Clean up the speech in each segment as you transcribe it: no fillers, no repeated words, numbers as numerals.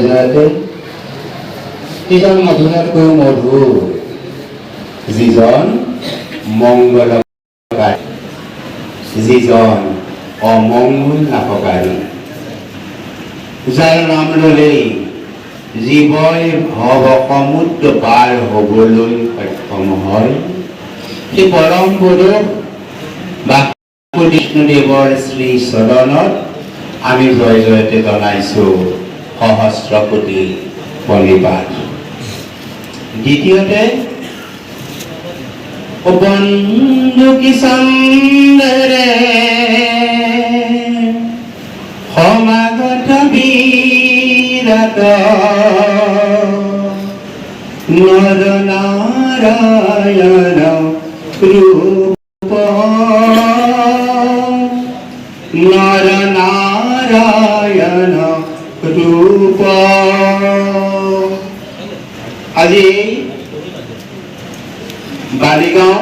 জয়তে। যিজন মধুৰতকৈও মধুৰ, যিজন মংগলকাৰী, যিজন অমংগল নাশকাৰী, যাৰ নাম ল'লেই জীৱই ভৱ সমুদ্ৰ পাৰ হ'বলৈ সক্ষম হয়, সেই পৰম পুৰুষ বিষ্ণুদেৱৰ শ্ৰী চৰণত আমি জয় জয়তে জনাইছো সহস্ৰ কোটি প্ৰণিপাত। দ্বিতীয়তে, বন্ধু কিষাণৰে সমাগত বিৰত নৰ নাৰায়ণ ৰূপ, নৰ নাৰায়ণ ৰূপ। আজি বালিগাঁও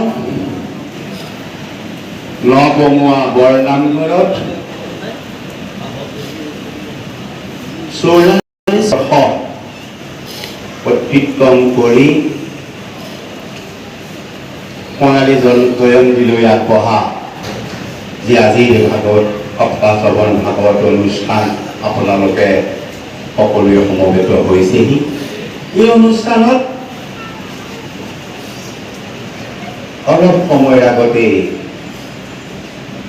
নপমুৱা বৰনামঘৰত 44 বৰ্ষ অতিক্ৰম কৰি সোণালী জয়ন্তীলৈ আগবঢ়া যে আজিৰ ভাগৱত সপ্তাহ শ্ৰৱণ ভাগৱত অনুষ্ঠান আপোনালোকে সকলোৱে সমবেত হৈছেহি। এই অনুষ্ঠানত অলপ সময়ৰ আগতেই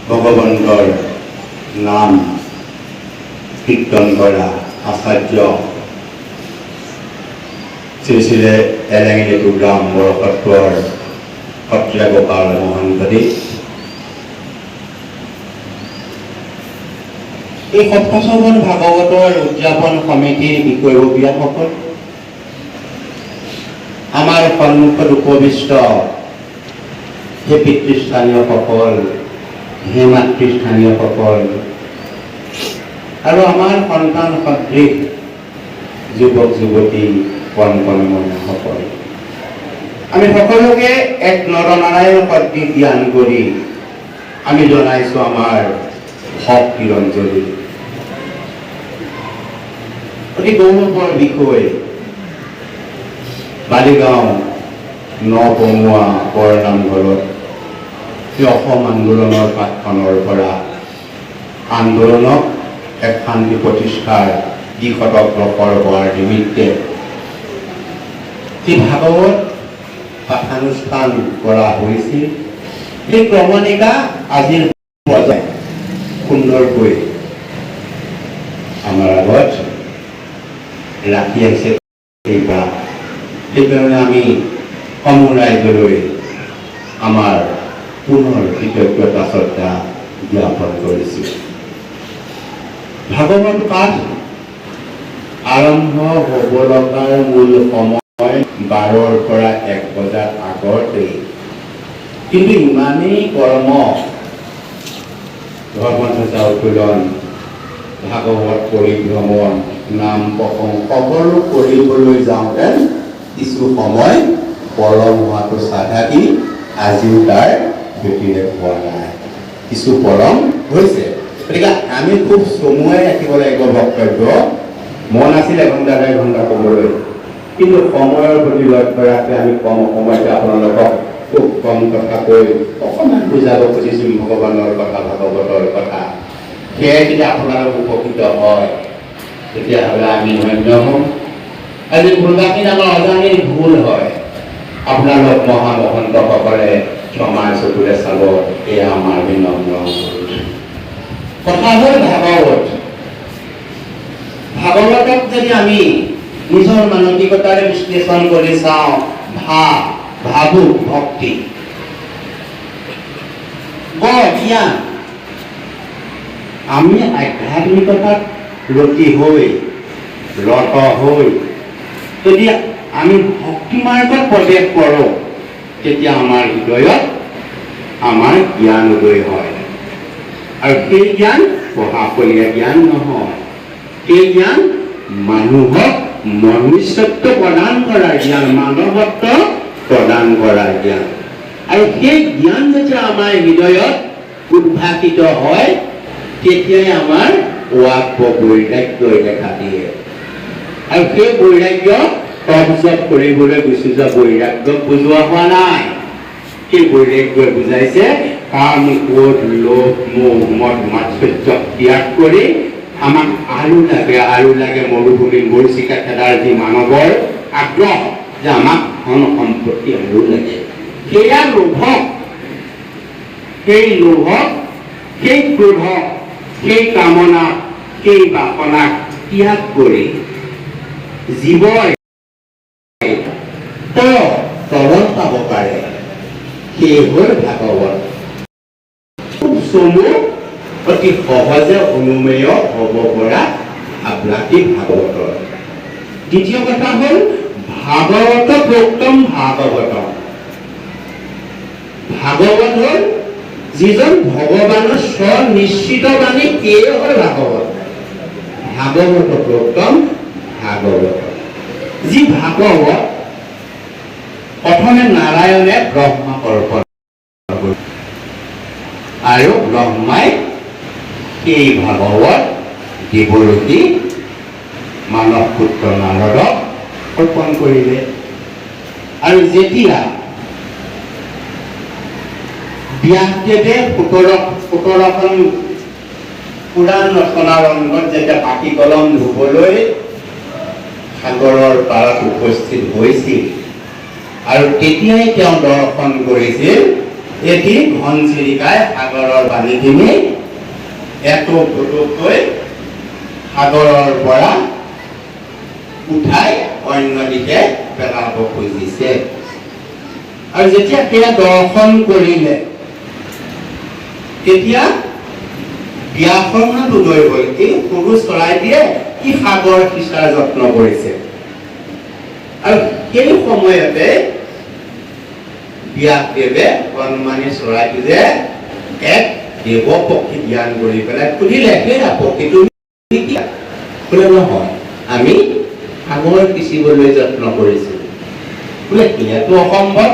ভগৱন্তৰ নাম কীৰ্তন কৰা আচাৰ্য শ্ৰী শ্ৰী এলেঙি গ্ৰাম বৰসত্ৰৰ সত্ৰীয়া গোপাল মহন্তদেৱ, এই সপ্তশ্ৰৱণ ভাগৱতৰ উদযাপন সমিতিৰ বিষয়ববীয়াসকল, আমাৰ সন্মুখত উপবিষ্ট হে পিতৃস্থানীয়সকল, হে মাতৃস্থানীয়সকল আৰু আমাৰ সন্তান সদৃশ যুৱক যুৱতী, কণ কণ মইনাসকল, আমি সকলোকে এক নৰনাৰায়ণ সদৃশ জ্ঞান কৰি আমি জনাইছোঁ আমাৰ ভক্তিৰ অঞ্জলি। অতি গৌৰৱৰ বিষয়, বালিগাঁও নপমুৱা বৰনামঘৰত সেই অসম আন্দোলনৰ পাঠখনৰ পৰা আন্দোলনক এক শান্তি প্ৰতিষ্ঠাৰ দিশত অগ্ৰসৰ হোৱাৰ নিমিত্তে যি ভাগৱত পাঠানুষ্ঠান কৰা হৈছিল, সেই ক্ৰমণিকা আজিৰ পৰ্যায় সুন্দৰকৈ আমাৰ আগত ৰাখি আহিছে। সেইকাৰণে আমি সমূহ ৰাইজলৈ আমাৰ পুনৰ কৃতজ্ঞতা শ্ৰদ্ধা জ্ঞাপন কৰিছোঁ। ভাগৱত পাঠ আৰম্ভ হ'ব লগাৰ মূল সময় 12ৰ পৰা 1 বজাৰ আগতেই, কিন্তু ইমানেই কৰ্ম, ধৰ্মধ্বজা উত্তোলন, ভাগৱত পৰিভ্ৰমণ, নাম প্ৰসংগ সকলো কৰিবলৈ যাওঁতে কিছু সময় পলম হোৱাটো স্বাভাৱিক। আজিও তাৰ ব্যতিৰেক হোৱা নাই, কিছু পলম হৈছে। গতিকে আমি খুব চমুৱাই ৰাখিব লাগিব বক্তব্য। মন আছিল এঘণ্টা ডেৰ ঘণ্টা ক'বলৈ, কিন্তু সময়ৰ প্ৰতি লক্ষ্য ৰাখি আমি কম সময়তে আপোনালোকক খুব কম কথা কৈ অকণমান বুজাব খুজিছোঁ ভগৱানৰ কথা, ভাগৱতৰ কথা। সেয়াই যদি আপোনালোক উপকৃত হয়, তেতিয়াহ'লে আমি ধন্য হ'ম। আজি কোনোবাখিনি আমাৰ অজানিত ভুল হয়, আপোনালোক মহামহন্তসকলে ক্ষমাৰ চকুৰে চাব, এয়া আমাৰ বিনম্ৰ অনুৰোধ। কথা হ'ল ভাগৱত। ভাগৱতক যদি আমি নিজৰ মানসিকতাৰে বিশ্লেষণ কৰি চাওঁ, ভাবুক ভক্তি, গ জ্ঞান, আমি আধ্যাত্মিকতাত ৰতি হৈ, ৰত হৈ যদি আমি ভক্তি মাৰ্গত প্ৰৱেশ কৰোঁ, তেতিয়া আমাৰ হৃদয়ত আমাৰ জ্ঞান উদয় হয়। আৰু সেই জ্ঞান পঢ়াশলীয়া জ্ঞান নহয়, সেই জ্ঞান মানুহক মনুষ্যত্ব প্ৰদান কৰাৰ জ্ঞান, মানৱত্ব প্ৰদান কৰাৰ জ্ঞান। আৰু সেই জ্ঞান যেতিয়া আমাৰ হৃদয়ত উদ্ভাসিত হয়, তেতিয়াই আমাৰ ৱাক বৈৰাগ্যই দেখা দিয়ে। আৰু সেই বৈৰাগ্য তপ জপ কৰিবলৈ গুচি যোৱা বৈৰাগ্যক বুজোৱা হোৱা নাই। সেই বৈৰাগ্যই বুজাইছে কাম, ক্ৰোধ, লোভ, মোহ, মদ, মাৎসৰ্য ত্যাগ কৰি আমাক আৰু লাগে, আৰু লাগে। মৰুভূমিত মৰীচিকা খেদাৰ যি মানৱৰ আগ্ৰহ যে আমাক ধন সম্পত্তি আৰু লাগে, সেয়া লোভক, সেই লোভক, সেই ক্ৰোধক, সেই কামনাক, সেই বাসনাক ত্যাগ কৰি জীৱই তৰণ পাব পাৰে, সেই হ'ল ভাগৱত। খুব চমু, অতি সহজে অনুমেয় হ'ব পৰা ভাৱৰাশি ভাগৱতৰ। দ্বিতীয় কথা হ'ল ভাগৱত প্ৰোক্তম ভাগৱত। ভাগৱত হ'ল যিজন ভগৱানৰ স্বনিশ্চিত বাণী, সেয়ে হ'ল ভাগৱত। ভাগৱত প্ৰোক্তম ভাগৱত। যি ভাগৱত প্ৰথমে নাৰায়ণে ব্ৰহ্মাক অৰ্পণ কৰিলে আৰু ব্ৰহ্মাই সেই ভাগৱত দেৱঋষি মানস পুত্ৰ নাৰদক অৰ্পণ কৰিলে। আৰু যেতিয়া ব্যাসদেৱে 17খন পুৰাণ ৰচনাৰ অংগত যেতিয়া পাখি কলম ধুবলৈ সাগৰৰ পাৰত উপস্থিত হৈছিল আৰু তেতিয়াই তেওঁ দৰ্শন কৰিছিল এটি ঘনচিৰিকাই সাগৰৰ পানীখিনি এটোপ দুটোপকৈ সাগৰৰ পৰা উঠাই অন্য দিশে পেলাব খুজিছে। আৰু যেতিয়া সেয়া দৰ্শন কৰিলে, তেতিয়া ব্যাসৰ মনত উদয় হ'ল, এই সৰু চৰাইটিয়ে কি সাগৰ সিঁচাৰ যত্ন কৰিছে। আৰু সেই সময়তে ব্যাসদেৱে কণমানি চৰাইটো যে এক দেৱ পক্ষী জ্ঞান কৰি পেলাই সুধিলে, "হেৰা পক্ষী, তুমি কি?" বোলে, "নহয়, আমি সাগৰ সিঁচিবলৈ যত্ন কৰিছো।" বোলে, "সেয়াতো অসম্ভৱ।"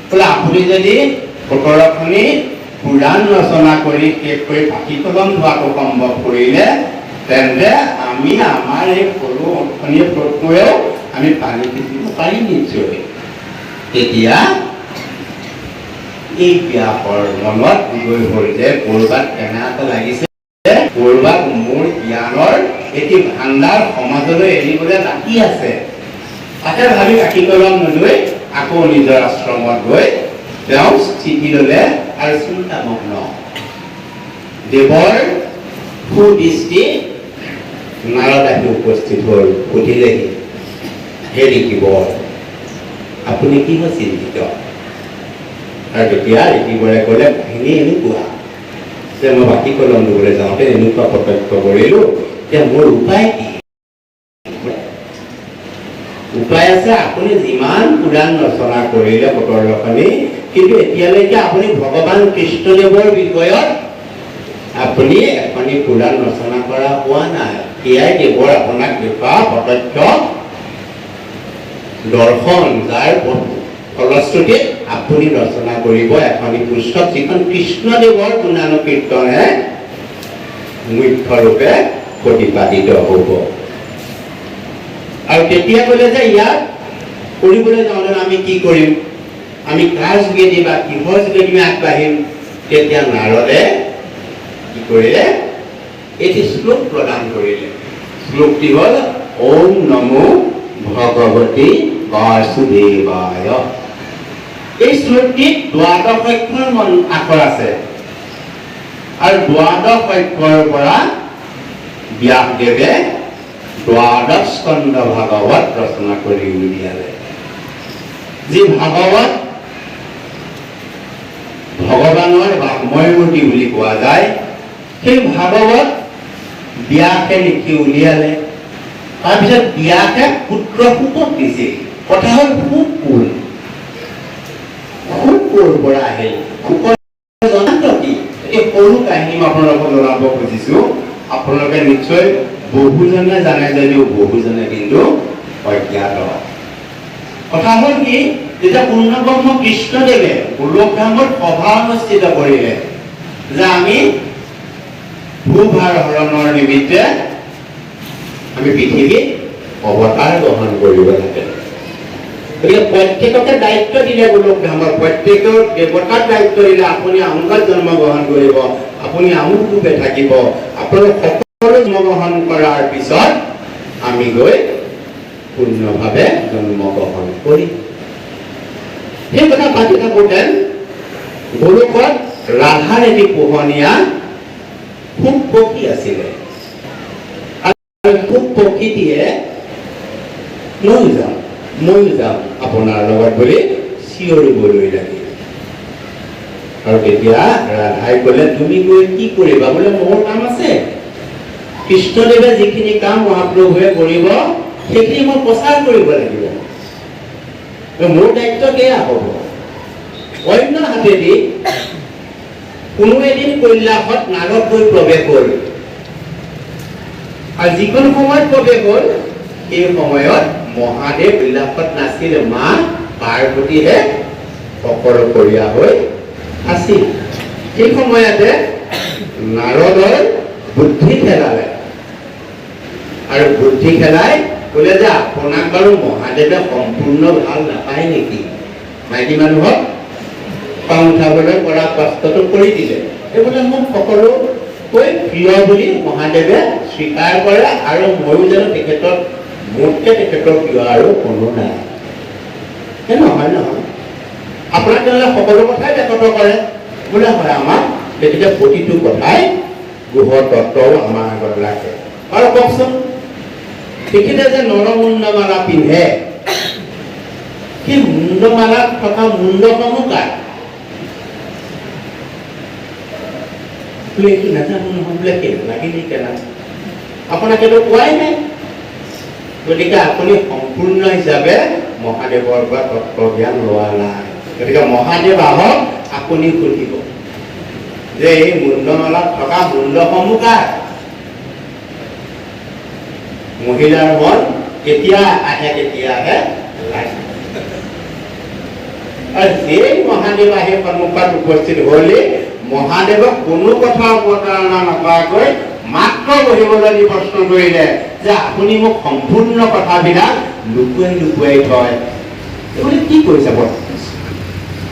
বোলে, "আপুনি যদি 17খনি পুৰাণ ৰচনা কৰি শেষ কৰি পাখি কলম ধোৱাটো সম্ভৱ কৰিলে, তেন্তে আমি আমাৰ এই সৰু অথনিৰ ফ্লোটটোৱেও আমি পানী সিঁচিব পাৰিম নিশ্চয়।" তেতিয়া এই ব্যাসৰ মনত উদয় হ'ল যে ক'ৰবাত কেনা এটা লাগিছে, ক'ৰবাত মোৰ জ্ঞানৰ এটি ভাণ্ডাৰ সমাজলৈ এৰিবলৈ বাকী আছে। তাকে ভাবি পাখি কলম নধুই আকৌ নিজৰ আশ্ৰমত গৈ তেওঁ স্থিতি ল'লে আৰু চিন্তামগ্ন। দেৱৰ সুদৃষ্টি নাৰদ আহি উপস্থিত হ'ল। সুধিলেহি, "হে ঋষিবৰ, আপুনি কিয় চিন্তিত?" আৰু তেতিয়া ঋষিবৰে ক'লে, কাহিনী এনেকুৱা যে মই পাখি কলম ধুবলৈ যাওঁতে এনেকুৱা প্ৰত্যক্ষ কৰিলোঁ যে মোৰ উপায় কি? উপায় আছে। আপুনি যিমান পুৰাণ ৰচনা কৰিলে 17খনি, কিন্তু এতিয়ালৈকে আপুনি ভগৱান কৃষ্ণদেৱৰ বিষয়ত আপুনি এখনি পুৰাণ ৰচনা কৰা হোৱা নাই। সেয়াই দেৱৰ আপোনাক দেখুওৱা প্ৰত্যক্ষ দৰ্শন, যাৰ ফলশ্ৰুতিত আপুনি ৰচনা কৰিব এখনি পুস্তক, যিখন কৃষ্ণদেৱৰ গুণানুকীৰ্তনে মুখ্যৰূপে প্ৰতিপাদিত হ'ব। আৰু তেতিয়া ক'লে যে ইয়াত কৰিবলৈ যাওঁতে আমি কি কৰিম, আমি কাৰ যোগেদি বা কিহৰ যোগেদি আমি আগবাঢ়িম? তেতিয়া নাৰদে কি কৰিলে? এটি শ্লোক প্ৰদান কৰিলে। শ্লোকটি হ'ল "ওম নমো ভগৱতে বাসুদেৱায়"। এই শ্লোকটিত দ্বাদশ অক্ষৰ মন আখৰ আছে আৰু দ্বাদশ অক্ষৰৰ পৰা ব্যাসদেৱে দ্বাদশ স্কন্ধ ভাগৱত ৰচনা কৰি উলিয়ালে। যি ভাগৱত ভগৱানৰ বাগ্ময় মূৰ্তি বুলি কোৱা যায়, সেই ভাগৱত ব্যাসে লিখি উলিয়ালে। তাৰপিছত ব্যাসে পুত্ৰ শুকক দিছিল। কথা হ'ল, শুক কোন? শুক ক'ৰ পৰা আহিল? শুকৰ জনান্ত কি? এই সৰু কাহিনী মই আপোনালোকক জনাব খুজিছো। আপোনালোকে নিশ্চয় বহুজনে জানে যদিও বহুজনে কিন্তু অজ্ঞাত। কথা হ'ল কি, যেতিয়া পূৰ্ণব্ৰহ্ম কৃষ্ণদেৱে গোলকধামত সভা অনুষ্ঠিত কৰিলে যে আমি ভূভাৰ হৰণৰ নিমিত্তে আমি পৃথিৱীত অৱতাৰ গ্ৰহণ কৰিব লাগে। গতিকে প্ৰত্যেককে দায়িত্ব দিলে, গোলক ধামৰ প্ৰত্যেকৰ দেৱতাক দায়িত্ব দিলে, আপুনি আমুকত জন্মগ্ৰহণ কৰিব, আপুনি আমুক ৰূপে থাকিব। আপোনালোক সকলো জন্মগ্ৰহণ কৰাৰ পিছত আমি গৈ পূৰ্ণভাৱে জন্মগ্ৰহণ কৰিম। সেই কথা পাতি থাকোঁতে গোলোকত ৰাধাৰ এটি পোহনীয়া শুক পক্ষী আছিলে আৰু শুক পক্ষীটিয়ে "ময়ো যাম, ময়ো যাম আপোনাৰ লগত" বুলি চিঞৰিবলৈ লাগিল। আৰু তেতিয়া ৰাধাই ক'লে, "তুমি গৈ কি কৰিবা?" বোলে, "মোৰ কাম আছে। কৃষ্ণদেৱে যিখিনি কাম মহাপ্ৰভুৱে কৰিব, সেইখিনি মই প্ৰচাৰ কৰিব লাগিব। মোৰ দায়িত্ব কেয়া হ'ব?" অন্য হাতেদি কোনো এদিন কৈলাসত নাৰদ গৈ প্ৰৱেশ হ'ল আৰু যিকোনো সময়ত প্ৰৱেশ হ'ল, সেই সময়ত মহাদেৱ কৈলাসত নাছিল, মা পাৰ্বতীহে অকলশৰীয়া হৈ আছিল। সেই সময়তে নাৰদৰ বুদ্ধি খেলালে আৰু বুদ্ধি খেলাই ক'লে যে আপোনাক বাৰু মহাদেৱে সম্পূৰ্ণ ভাল নাপায় নেকি? মাইকী মানুহক খং উঠাবলৈ কৰা কষ্টটো কৰি দিলে। এই বোলে, মোক সকলোতকৈ প্ৰিয় বুলি মহাদেৱে স্বীকাৰ কৰে আৰু ময়ো জানো তেখেতক, মোতকৈ তেখেতৰ প্ৰিয় আৰু কোনো নাই। এই নহয় নহয়, আপোনাক তেনেহ'লে সকলো কথাই ব্যক্ত কৰে? বোলে, হয়, আমাক তেখেতে প্ৰতিটো কথাই গূঢ় তত্ত্বও আমাৰ আগত ৰাখে। আৰু কওকচোন, তেখেতে যে নৰমুণ্ডমালা পিন্ধে, সেই মুণ্ডমালাত থকা মুণ্ডসমূহ কাৰ? বোলে, এইটো নাজানো নহয়। বোলে, কেনে লাগিলি কেনা, আপোনাক এইটো কোৱাই নাই। গতিকে আপুনি সম্পূৰ্ণ হিচাপে মহাদেৱৰ পৰা তত্ত্বজ্ঞান লোৱা নাই। গতিকে মহাদেৱ আহক, আপুনি সুধিব যে এই মুণ্ডমালাত থকা মুণ্ডসমূহ কাৰ? মহিলাৰ মন কেতিয়া আহে, কেতিয়াহে লাগে। আৰু যেই মহাদেৱ আহি সন্মুখত উপস্থিত হ'লে, মহাদেৱক কোনো কথা অৱতাৰণা নকৰাকৈ মাত্ৰ বহিবলৈ দি প্ৰশ্ন কৰিলে যে আপুনি মোক সম্পূৰ্ণ কথাবিলাক লুকুৱাই লুকুৱাই থয়। এইবুলি কি কৰিছে বৰ?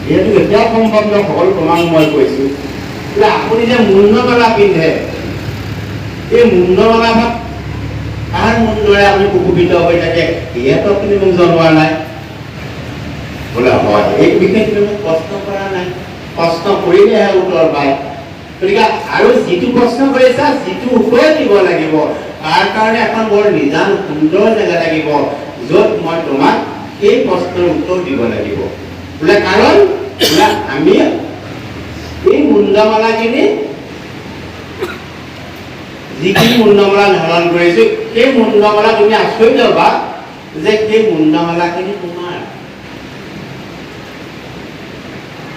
যিহেতু এতিয়াও সম্ভৱ নহয়, সকলো প্ৰমাণ মই কৈছো। বোলে, আপুনি যে মুণ্ডমালা পিন্ধে, এই মুণ্ডমালা ভাগ কাৰ মুণ্ডৰে আপুনি সুশোভিত হৈ থাকে, ইয়াতো আপুনি মোক জনোৱা নাই। বোলে, হয়, এই বিষয়ে তুমি মোক প্ৰশ্ন কৰা নাই। প্ৰশ্ন কৰিলেহে উত্তৰ পায়। গতিকে আৰু যিটো প্ৰশ্ন কৰিছা, যিটো উত্তৰ দিব লাগিব, তাৰ কাৰণে এখন বৰ নিজান সুন্দৰ জেগা লাগিব, য'ত মই তোমাক সেই প্ৰশ্নৰ উত্তৰ দিব লাগিব। বোলে, কাৰণ? বোলে, আমি এই মুণ্ডমালাখিনি, যিখিনি মুণ্ডমালা ধাৰণ কৰিছো, সেই মুণ্ডমালা তুমি আচৰিত হবা যে সেই মুণ্ডমালাখিনি তোমাৰ।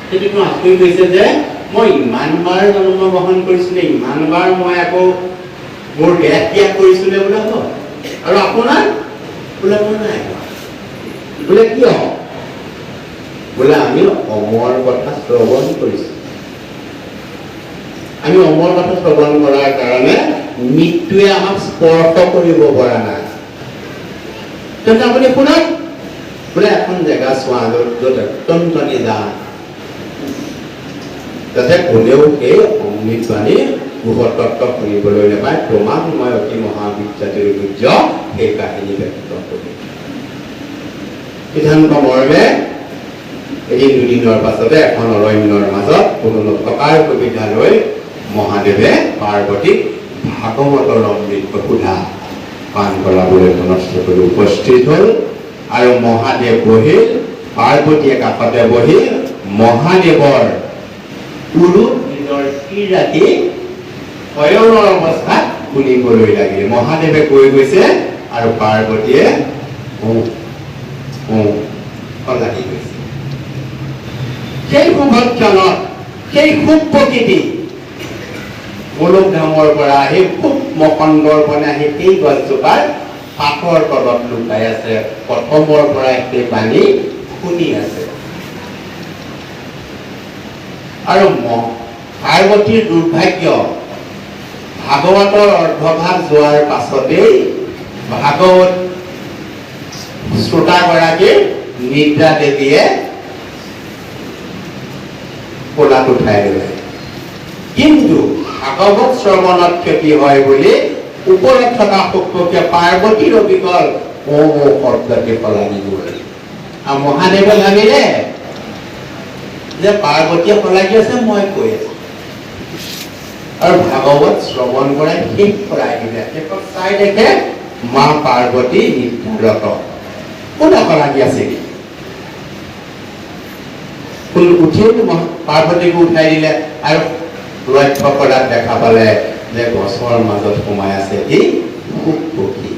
সেইটো তুমি আচৰিত হৈছে যে মই ইমানবাৰ জন্মগ্ৰহণ কৰিছিলো, ইমানবাৰ মই আকৌ মোৰ দেহ ত্যাগ কৰিছিলে। বোলে, হয়। আৰু আপোনাৰ? বোলে, মোৰ নাই। বোলে, কিয়? বোলে, আমি অমৰ কথা শ্ৰৱণ কৰিছো। আমি অমৰ কথা শ্ৰৱণ কৰাৰ কাৰণে মৃত্যুৱে আমাক স্পৰ্শ কৰিব পৰা নাই। তেন্তে আপুনি শুনক। বোলে, এখন জেগা চোৱা, য'ত য'ত অত্যন্ত নিজান, যাতে কোনেও সেই অমৃতবাণী গূঢ়তত্ত্ব শুনিবলৈ নাপায়। তোমাক মই অতি মহাবিদ্যাতিৰ গুহ্য সেই কাহিনী ব্যক্ত কৰিম। সিদ্ধান্ত মৰ্মে এদিন দুদিনৰ পাছতে এখন অৰণ্যৰ মাজত কোনো নথকাৰ সুবিধা লৈ মহাদেৱে পাৰ্বতীক ভাগৱতৰ অমৃত সুধা পান কৰাবলৈ মনস্থ কৰি উপস্থিত হ'ল। আৰু মহাদেৱ বহিল, পাৰ্বতীয়ে কাষতে বহি মহাদেৱৰ উৰুত নিজৰ শিৰ ৰাখি শয়নৰ অৱস্থাত শুনিবলৈ লাগিল। মহাদেৱে কৈ গৈছে আৰু পাৰ্বতীয়ে ওঁ ওঁ শলাগি গৈছে। সেই শুভক্ষণত সেই শুক প্ৰকৃতি গোলক ধামৰ পৰা আহি খুব মকন্দৰ বনে আহি সেই গছজোপাৰ পাতৰ তলত লুকাই আছে। প্ৰথমৰ পৰাই সেই বাণী শুনি আছে। আৰু পাৰ্বতীৰ দুৰ্ভাগ্য, ভাগৱতৰ অৰ্ধভাগ যোৱাৰ পাছতেই ভাগৱত শ্ৰোতাগৰাকীৰ নিদ্ৰা দেৱীয়ে কোলাত উঠাই দিলে। কিন্তু ভাগৱত শ্ৰৱণত ক্ষতি হয় বুলি ওপৰত থকা শুকপক্ষীয়ে পাৰ্বতীৰ অবিকল অ অ শব্দটি সলাগি গ'ল। আৰু মহাদেৱে ভাবিলে যে পাৰ্বতীয়ে শলাগি আছে, মই কৈ আছো, আৰু ভাগৱত শ্ৰৱণ কৰাই শেষ কৰাই দিলে। শেষত চাই দেখে মা পাৰ্বতী নিদ্ৰাৰত। কোনে শলাগি আছে? উঠিও পাৰ্বতীকো উঠাই দিলে আৰু লক্ষ্য কৰাত দেখা পালে যে গছৰ মাজত সোমাই আছে এই শুক পক্ষী।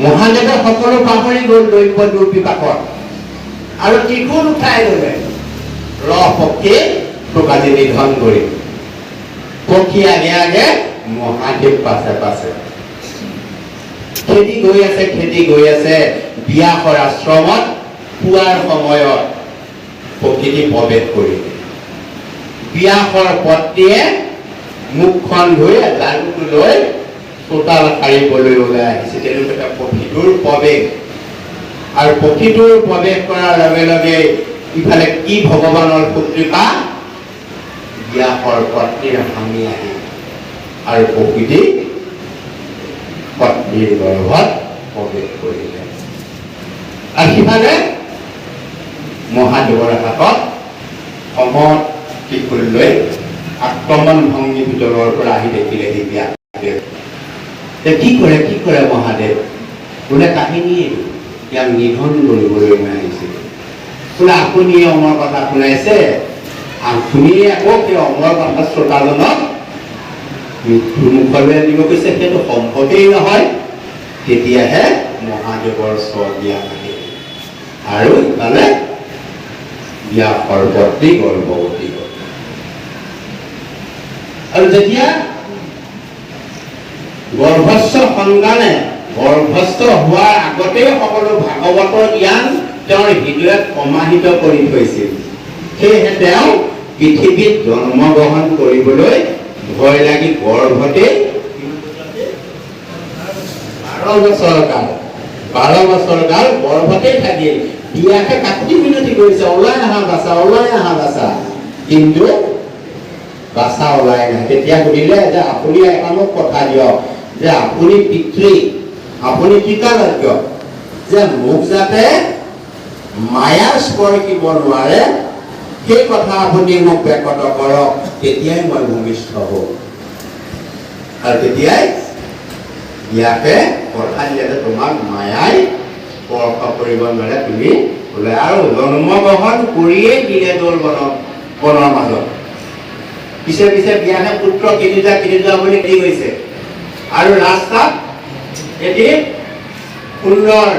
মহাদেৱে সকলো পাহৰি গ'ল দৈৱ দুৰ্বিপাকত আৰু ত্ৰিশূল উঠাই ল'লে, ৰ পক্ষী, তোক আজি নিধন কৰিম। পক্ষী আগে আগে, মহাদেৱ পাছে পাছে খেদি গৈ আছে, খেদি গৈ আছে। ব্যাসৰ আশ্ৰমত পুৱাৰ সময়ত পক্ষীটি প্ৰৱেশ কৰিলে। ব্যাসৰ পত্নীয়ে মুখখন ধুই ঝাড়ুটো লৈ চোতাল সাৰিবলৈ ওলাই আহিছে। তেনেকুৱাতে পক্ষীটোৰ প্ৰৱেশ, আৰু পক্ষীটোৰ প্ৰৱেশ কৰাৰ লগে লগে ইফালে কি ভগৱানৰ কৃপা, ব্যাসৰ পত্নীৰ স্বামী আহিল আৰু পক্ষীটি পত্নীৰ গৰ্ভত প্ৰৱেশ কৰিলে। আৰু সিফালে মহাদেৱৰ হাতত সমত ত্ৰিশূল লৈ আক্ৰমণ ভংগী ভিতৰৰ পৰা আহি দেখিলে সি ব্যাসদেৱ। কি কৰে, কি কৰে মহাদেৱ? বোলে, কাহিনী এইটো, ইয়াক নিধন কৰিবলৈ মই আহিছিলোঁ। বোলে, আপুনিয়ে অমৰ কথা শুনাইছে, আপুনিয়ে আকৌ সেই অমৰ কথা শ্ৰোতাজনক মৃত্যুৰ মুখলৈ আনিব কৈছে, সেইটো সম্ভৱেই নহয়। তেতিয়াহে মহাদেৱৰ স্বজ্ঞান আহিল আৰু ইফালে ব্যাসৰ পত্নী গৰ্ভৱতী হ'ল। আৰু যেতিয়া গৰ্ভস্থ সন্তানে, গৰ্ভস্থ হোৱাৰ আগতেই সকলো ভাগৱতৰ জ্ঞান তেওঁৰ হৃদয়ত সমাহিত কৰি থৈছিল। সেয়েহে তেওঁ পৃথিৱীত জন্মগ্ৰহণ কৰিবলৈ ভয় লাগি গৰ্ভতেই 12 বছৰ কাল, 12 বছৰ কাল গৰ্ভতেই থাকিল। ব্যাসে কাকুতি মিনতি কৰিছে, ওলাই আহা বাছা, ওলাই আহা বাছা। কিন্তু বাছা ওলাই নাই। তেতিয়া সুধিলে যে আপুনি এটা মোক কথা দিয়ক যে আপুনি পিতৃ, আপুনি ত্ৰিকালজ্ঞ, যে মোক যাতে মায়া স্পৰ্শিব নোৱাৰে, সেই কথা আপুনি মোক ব্যক্ত কৰক, তেতিয়াই মই ভূমিষ্ঠ হ'ম। আৰু তেতিয়াই ব্যাসে কথা দিলে যে তোমাক মায়াই স্পৰ্শ কৰিব নোৱাৰে, তুমি বোলে। আৰু জন্মগ্ৰহণ কৰিয়েই দিলে দৌল বনৰ মাজত। পিছে পিছে ব্যাসে পুত্ৰ খেদি যোৱা, খেদি যোৱা বুলি খেদি গৈছে। আৰু ৰাস্তাত এটি সুন্দৰ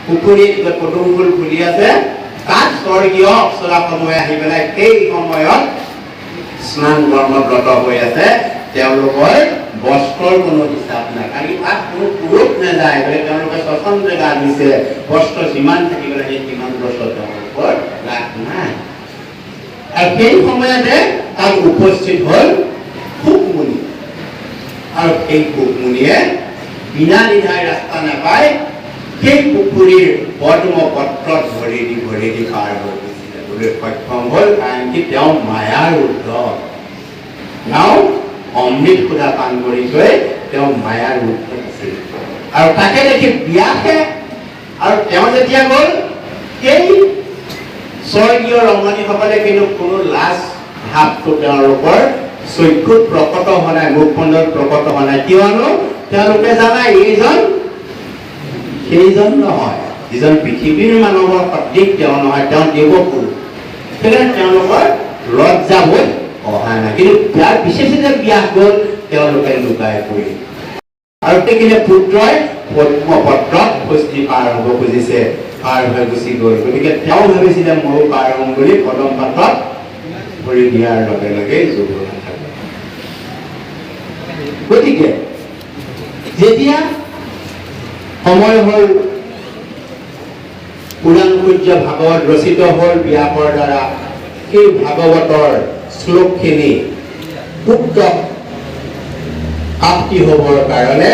পুখুৰীত পদুম ফুল ফুলি আছে, তাত স্বৰ্গীয় অপ্সৰা সময় আহি পেলাই সেই সময়ত স্নান কৰ্মত ব্ৰত হৈ আছে। তেওঁলোকৰ বস্ত্ৰৰ কোনো হিচাপ নাই, কাৰণ তাত কোনো পুৰুষ নাযায়। গতিকে তেওঁলোকে স্বচ্ছন্দে গা ধুইছে। বস্ত্ৰ যিমান থাকিব লাগে সিমান বস্ত্ৰ তেওঁলোকৰ গাত নাই। আৰু সেই সময়তে তাত উপস্থিত হ'ল শুকমুনি। আৰু সেই শুকমুনিয়ে বিনা দ্বিধাই ৰাস্তা নাপাই সেই পুখুৰীৰ পদ্ম পত্ৰত ভৰি দি ভৰি দি পাৰ হৈ গুচি যাবলৈ সক্ষম হ'ল। কাৰণ কি, তেওঁ মায়াৰ ঊৰ্ধ। তেওঁ অমৃত সুধা পান কৰি থৈ তেওঁ মায়াৰ ঊৰ্ধত আছিল। আৰু তাকে দেখি ব্যাসে, আৰু তেওঁ যেতিয়া গ'ল, সেই স্বৰ্গীয় ৰমণীসকলে কিন্তু কোনো লাজ ভাৱটো তেওঁলোকৰ চক্ষুত প্ৰকট হোৱা নাই, মুখমণ্ডলত প্ৰকট হোৱা নাই। কিয়নো তেওঁলোকে জানা এইজন সেইজন নহয়, যিজন পৃথিৱীৰ মানৱৰ সদৃশ তেওঁ নহয়, তেওঁ দেৱপুৰুষ। সেইকাৰণে তেওঁলোকৰ লজ্জাবোধ অহা নাই। কিন্তু ইয়াৰ পিছে পিছে ব্যাস গ'ল, তেওঁলোকে লুকাই পৰিল। আৰু দেখিলে পুত্ৰই পদ্মপত্ৰত খোজ দি পাৰ হ'ব খুজিছে, পাৰ হৈ গুচি গ'ল। গতিকে তেওঁ ভাবিছিলে ময়ো পাৰ হ'ম বুলি, কদম পাতত ভৰি দিয়াৰ লগে লগে জোবোৰা থাকে। গতিকে যেতিয়া সময় হ'ল, পুৰাণ সূৰ্য ভাগৱত ৰচিত হ'ল ব্যাসৰ দ্বাৰা। সেই ভাগৱতৰ শ্লোকখিনি পুত্ৰক প্ৰাপ্তি হ'বৰ কাৰণে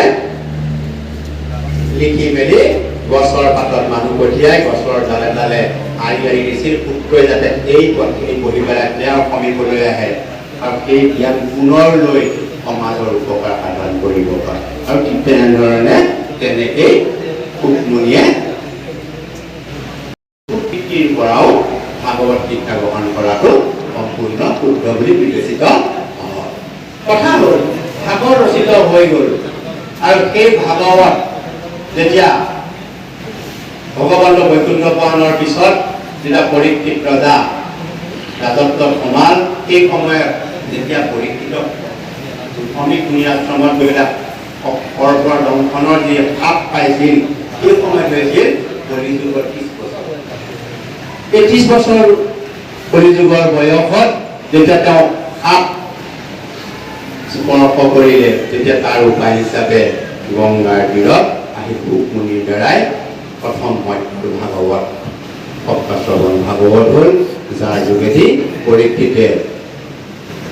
লিখি মেলি গছৰ পাতত মানুহ পঠিয়াই গছৰ ডালে ডালে আঁৰি আঁৰি দিছিল, পুত্ৰই যাতে এই পথখিনি পঢ়ি পেলাই তেওঁৰ সমীপলৈ আহে আৰু সেই জ্ঞান পুনৰ লৈ সমাজৰ উপকাৰ সাধন কৰিব পাৰে। আৰু ঠিক তেনেধৰণে তেনেকেই শুকমুনিয়ে পিতৃৰ পৰাও ভাগৱত শিক্ষা গ্ৰহণ কৰাটো সম্পূৰ্ণ শুদ্ধ বুলি বিবেচিত হয়। কথা হ'ল, ভাগৱত ৰচিত হৈ গ'ল আৰু সেই ভাগৱত যেতিয়া ভগৱন্ত বৈকুণ্ঠ পুৰাণৰ পিছত যেতিয়া পৰীক্ষিত ৰজা ৰাজত্বত সোমাল, সেই সময়ত যেতিয়া পৰীক্ষিতক অমিত মুনি আশ্ৰমত গৈ পেলাই সৰ্পৰ দংশনৰ যি সাপ পাইছিল, সেই সময়ত হৈছিল কলিযুগৰ 30 বছৰ। এই 30 বছৰ কলিযুগৰ বয়সত যেতিয়া তেওঁ সাপ স্পৰ্শ কৰিলে, তেতিয়া তাৰ উপায় হিচাপে গংগাৰ তীৰত আহি শুকমুনিৰ দ্বাৰাই প্ৰথম মধ্য ভাগৱত, সপ্তাশ্ৰৱণ ভাগৱত হ'ল, যাৰ যোগেদি পৰীক্ষিতে